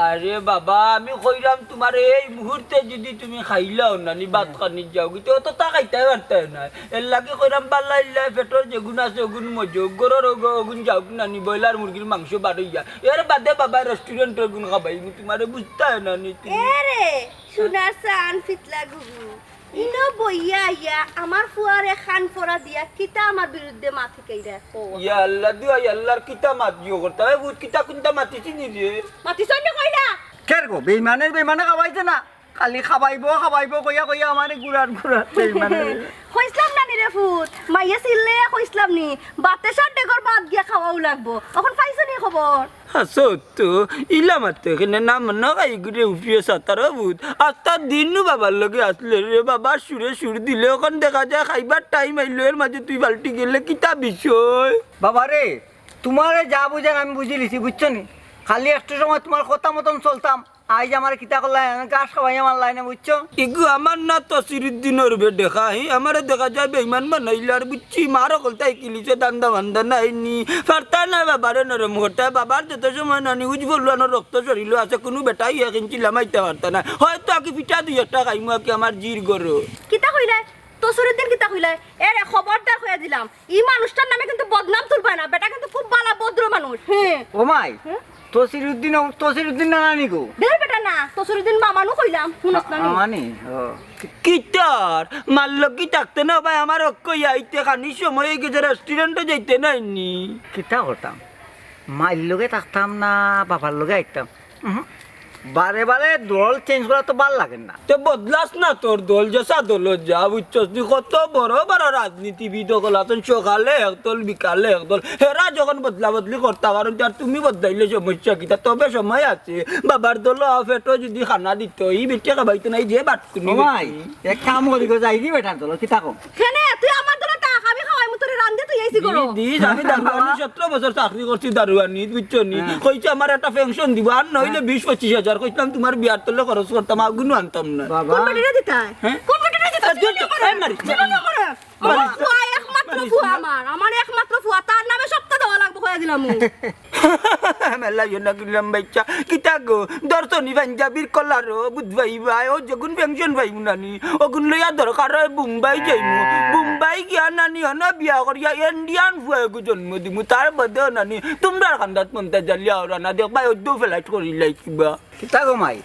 আরে বাবা, আমি কইরাম তুমারে এই মুহূর্তে যুদি তুমি খাইলাও নানি, ভাত খানি যাও, কিন্তু অতটা খাইতায় পারতায় নায়। এরলাগি কইরাম, বালা ইল্লা পেটর যেগুন আছে, অগুন মজউক, ঘরর অগ-, অগুন যাউক নানি, ব্রয়লার মুরগির মাংস বারইয়া। এর বাদে বাবা রেস্টুরেন্টর গুন খাবাইমু, তুমারে বুঝতায় নানি তুমি। এরে, সোনার চান ফিতলা গুগু। ইনো বইয়া আইয়া আমার ফুয়ারে খান ফরা দিয়া কিতা আমার বিরুদ্ধে মাত হিকাইরা, কও। ইয়া আল্লাহ, দুয়াই আল্লাহর কিতা মাত দিও করতা। এ ভূত কিতা কুন্তা মাতিছি নি রে? মাতিছইন না কইলা? কের গো, বেইমানের বেইমানে খাবাইছে না? খালি খাবাইবো, খাবাইবো কইয়া কইয়া আমারে গুড়ার গুড়ার বেইমানের। কইছলাম না নি রে ফুত, মাইয়ে চিল্লাইয়া কইছলাম নি, বাতেশার ডেগর ভাত গিয়া খাওয়াও লাগবো। অখন পাইছো নি খবর? হাছত তো, ইলা মাতে কেনে না মনে হয় ঘুরে উঠিয়ে সাতারো ভূত। আস্তা দিন নু বাবার লগে আসলে রে, বাবার সুরে সুর দিলে, অখন দেখা যায় খাইবার টাইম আইলো, এর মাঝে তুই পাল্টি গেলে কিতা বিষয়? বাবা রে, তুমারে যা বুঝার আমি বুঝিলিছি, বুঝছো নি? খালি একটু সময় তুমার কথা মতন চলতাম, আইজ আমারে কিতা করলায়, আমি ঘাস খাওয়াইয়া মারলায় না, বুঝছো? ইগু আমার না তসিরুদ্দিনর বে দেখা, হি আমারে দেখা যায় বেইমান বানাইলার, বুঝছি, মার অকলতায় কিলিছে, দান্দা বান্দা নাই নি, পারতা না বাবারে নরম করতা, বাবার যত সময় নানি উজ বলুয়ানো রক্ত শরীলো আছে, কুনু বেটায় এক ইঞ্চি লামাইতা পারতা না, হয়তো আকি পিঠা দুই একটা খাইমু আকি আমার জির গরো। কিতা কইলায়? তসিরুদ্দিন কিতা কইলায়? এরে খবরদার কইয়া দিলাম, ই মানুষটার নামে কিন্তু বদনাম তুলবায় না, বেটা কিন্তু খুব বালা ভদ্র মানুষ। হ্যাঁ। ও মাই, হ্যাঁ? তসিরুদ্দিন, ও তসিরুদ্দিন না নানি গো? দের বেটা না, তসিরুদ্দিন মামানু কইলাম, হুনস না নি? মামানি, ও। কিতার? মার লগে থাকতে না ভাই, আমার অক্ষ আইতে খানি সময় অই গেছে, রেস্টুরেন্টো যাইতে নাইনি। কিতা করতাম? মাইর লগে থাকতাম না বাবার লগে আইতাম? উহু। বারে বারে দল চেঞ্জ করা তো ভালা লাগে না। তে বদলাস না তোর দল, যেসা দল যা, বুঝছস নি? কত বড় বড় রাজনীতিবিদ অকল আছইন, সকালে একদল, বিকালে একদল। হেরা যখন বদলা বদলি করতা পারইন, আর তুমি বদলাইলে সমস্যা কিতা? তবে সময় আছে। বাবার দল পেটো যুদি খানা দিত, ই বেটিয়ে খাবাইতো নায়, যে বাটকুনি ও মাই, বেটি। এক কাম করি গো, যাইগি বেটার দল, কিতা কও? কেনে? তুই আমার দলে থাক, আমি খাওয়াইমু তোরে, রান্ধি তুই আইছি করো। দি, দি, আমি দারোয়ানি, সতেরো বছর চাকরি করছি দারোয়ানি, বুঝছো নি? হ্যাঁ। কইছে আমার একটা পেনশন দিবা, আর নাইলে বিশ পঁচিশ হাজার। কইছিলাম তুমার বিয়ার তলে খরচ করতাম, আগুনও আনতাম না। বাবা। কোন বেটিরে দিতায়? হ্যাঁ? কোন বেটিরে দিতায়? এই মারি। আমার ফুয়া, একমাত্র ফুয়া আমার, আমার একমাত্র ফুয়া, তার নামে সবটা দেওয়া লাগবো, কইয়া দিলাম। মেলা ইয়ে না কিনলাম বাইচ্চা। কিতা গো, দর্শনি পাঞ্জাবির কলারও বুধ ভাই ভাই, ও যেগুন পেনশন পাইমু নানি, অগুন লইয়া দরকার অয় বোম্বাই যাইমু। বোম্বাই গিয়া নানি হনো বিয়া করিয়া ইন্ডিয়ান ফুয়া এগু জন্ম দিমু। তার বাদে নানি তুমরার কান্দাত মন্তা জালিয়া ওরা না দেখবায়, অদ্য ফ্লাইট করিলাই কিবা। কিতা গো মাই?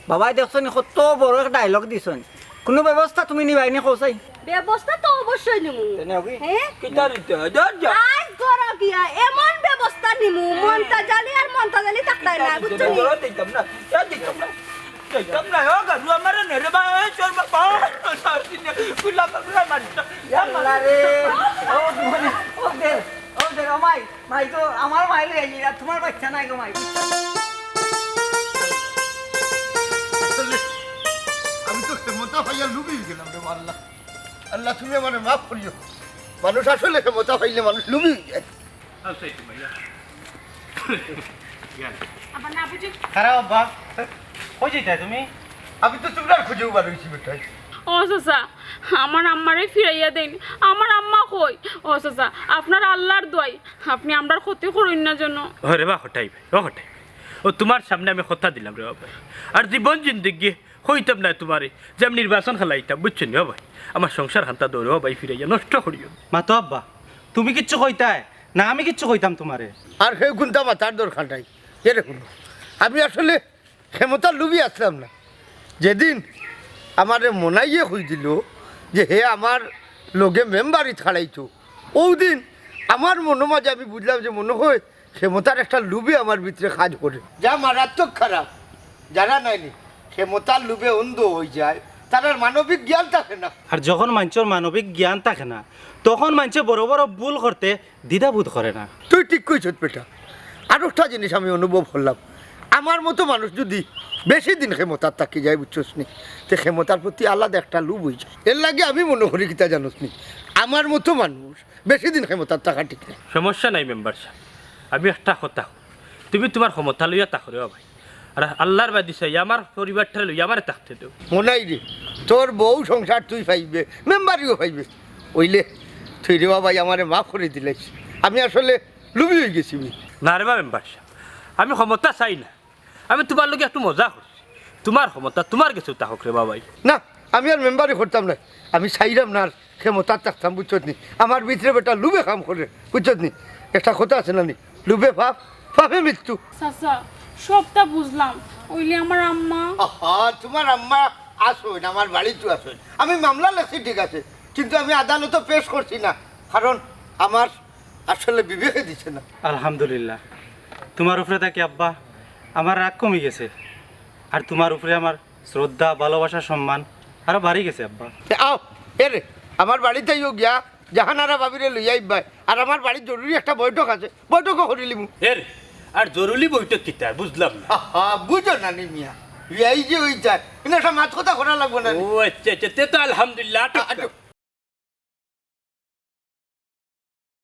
বাবায় দেখছো নি কত বড় এক ডায়লগ দিছইন। কুনু ব্যবস্থা তুমি নিবায় নি কও চাই? ব্যবস্থা তো অবশ্যই নিমু। তেনে হবি? হ্যাঁ? কিতা নিতে? যা, যা। আইজ ঘরো গিয়া এমন ব্যবস্থা নিমু, মন্তা জালি আর মন্তা জালি থাকতায় না, বুঝছো নি? ঘরো দিতাম না। যা দিতাম না। দিতাম না। ও গারু আমারে নে রে বা, এই চল বাবা। চল দিনে। গুলা বাবা মারি। আল্লাহ রে। ও, ও দে, ও দে, ও মাই। মাই তো আমার মাই লই আইলি, আর তুমার বাইচ্চা নাই গো মাই। আসলে আমি তো ক্ষমতা পাইয়া লুবি অই গেলাম রে আল্লাহ। আল্লাহ, তুমি আমারে মাফ করিও। মানুষ আসলে ক্ষমতা পাইলে মানুষ লুবি অই যায়। আচ্ছা, একটু ভাইয়া। আব্বা, না বুঝি। খারাপ আব্বা। কই যাইতায় তুমি? আমি তো তুমরার খুঁজেউ বার অইছি বেটায়। ও চাচা, আমার আম্মারে ফিরাইয়া দেইন। আমার আম্মা কই? ও চাচা, আপনার আল্লার দোয়াই, আপনি আমরার ক্ষতি করইন না যেন। ওরে বা হটাই ভাই, ও হটাই ভাই। ও তুমার সামনে আমি কথা দিলাম রে বাবা। আর জীবন জিন্দেগি কইতাম না তুমারে যে আমি নির্বাচন খেলাইতাম, বুঝছো নি? ও ভাই, আমার সংসার খান্তা দৌড়ে, ও ভাই, ফিরাইয়া নষ্ট করিও। মা তো আব্বা, তুমি কিচ্ছু কইতায় না, আমি কিচ্ছু কইতাম তুমারে। আর হে গুন্তা মাতার দরকার নাই। এরে হুনো, আমি আসলে ক্ষমতার লুবি আছলাম না। যেদিন আমারে মনাইয়ে কই দিল যে হে আমার লগে মেম্বারিত খাড়াইতো, অউ দিন আমার মনো মাঝে আমি বুঝলাম যে মনো হয় ক্ষমতার একটা লুবি আমার ভিতরে কাজ করে। যা মারাত্মক খারাপ। যারা নাইনি ক্ষমতার লুবে অন্ধ অই যায়, তারার মানবিক জ্ঞান থাকে না। আর যখন মানষর মানবিক জ্ঞান থাকে না, তখন মানষে বড় বড় ভুল করতে দ্বিধাবোধ করে না। তুই ঠিক কইছত বেটা। আর একটা জিনিস আমি অনুভব করলাম, আমার মতো মানুষ যুদি বেশি দিন ক্ষমতাত থাকি যায়, বুঝছস নি, তে ক্ষমতার প্রতি আলাদা একটা লোভ অই যায়। এরলাগি আমি মনো করি কিতা জানোস নি, আমার মতো মানুষ বেশি দিন ক্ষমতাত থাকা ঠিক নায়। সমস্যা নাই মেম্বার সাব, আমি একটা কথা কই, তুমি তুমার ক্ষমতা লইয়া থাকো রে বাবাই, আর আল্লার বায়দি চাই আমার পরিবারটারে লইয়া আমারে থাকতে দেও। মনাই রে, তোর বউ সংসার তুই পাইবে, মেম্বারিও পাইবে, অইলে তুই রে বাবাই আমারে মাফ করি দিলাইস, আমি আসলে লুবি অই গেছি বে। না রে বা মেম্বার সাব, আমি ক্ষমতা চাই না, আমি তুমার লগে একটু মজা করছি। তুমার ক্ষমতা তুমার গেছে থাকউক রে বাবাই। না, আমি আর মেম্বারি করতাম না, আমি চাইরাম না আর ক্ষমতাত থাকতাম, বুঝছত নি? আমার ভিতরে বেটা লুভে কাম করে, বুঝছত নি? একটা কথা আছে না নি, লুভে পাপ, পাপে মৃত্যু। চাচা, সবটা বুঝলাম, অইলে আমার আম্মা? আহা, তুমার আম্মা আছইন, আমার বাড়িত আছইন। আমি মামলা লেখছি ঠিক আছে, কিন্তু আমি আদালতো পেশ করছি না, কারণ আমার আসলে বিবেকে দিছে না। আলহামদুলিল্লাহ, তুমার উপরে থাকি আব্বা আমার রাগ কমি গেছে, আর তুমার উপরে আমার শ্রদ্ধা, ভালোবাসা, সম্মান আরো বাড়ি গেছে আব্বা। এ, আও, এরে, আমার বাড়িত আইও গিয়া, জাহানারা ভাবিরে লইয়া আইবায়, আর আমার বাড়িত জরুরি একটা বৈঠক আছে, বৈঠকও করিলিমু। এরে, আর জরুরি বৈঠক কিতা, বুঝলাম না। আহা, বুঝো না নি মিয়া, বিয়াই যে অই যায়, ইনো একটা মাত কথা করা লাগবো না নি? ও আচ্ছা, আচ্ছা, তে তো আলহামদুলিল্লাহ, আটক আ-, আটক।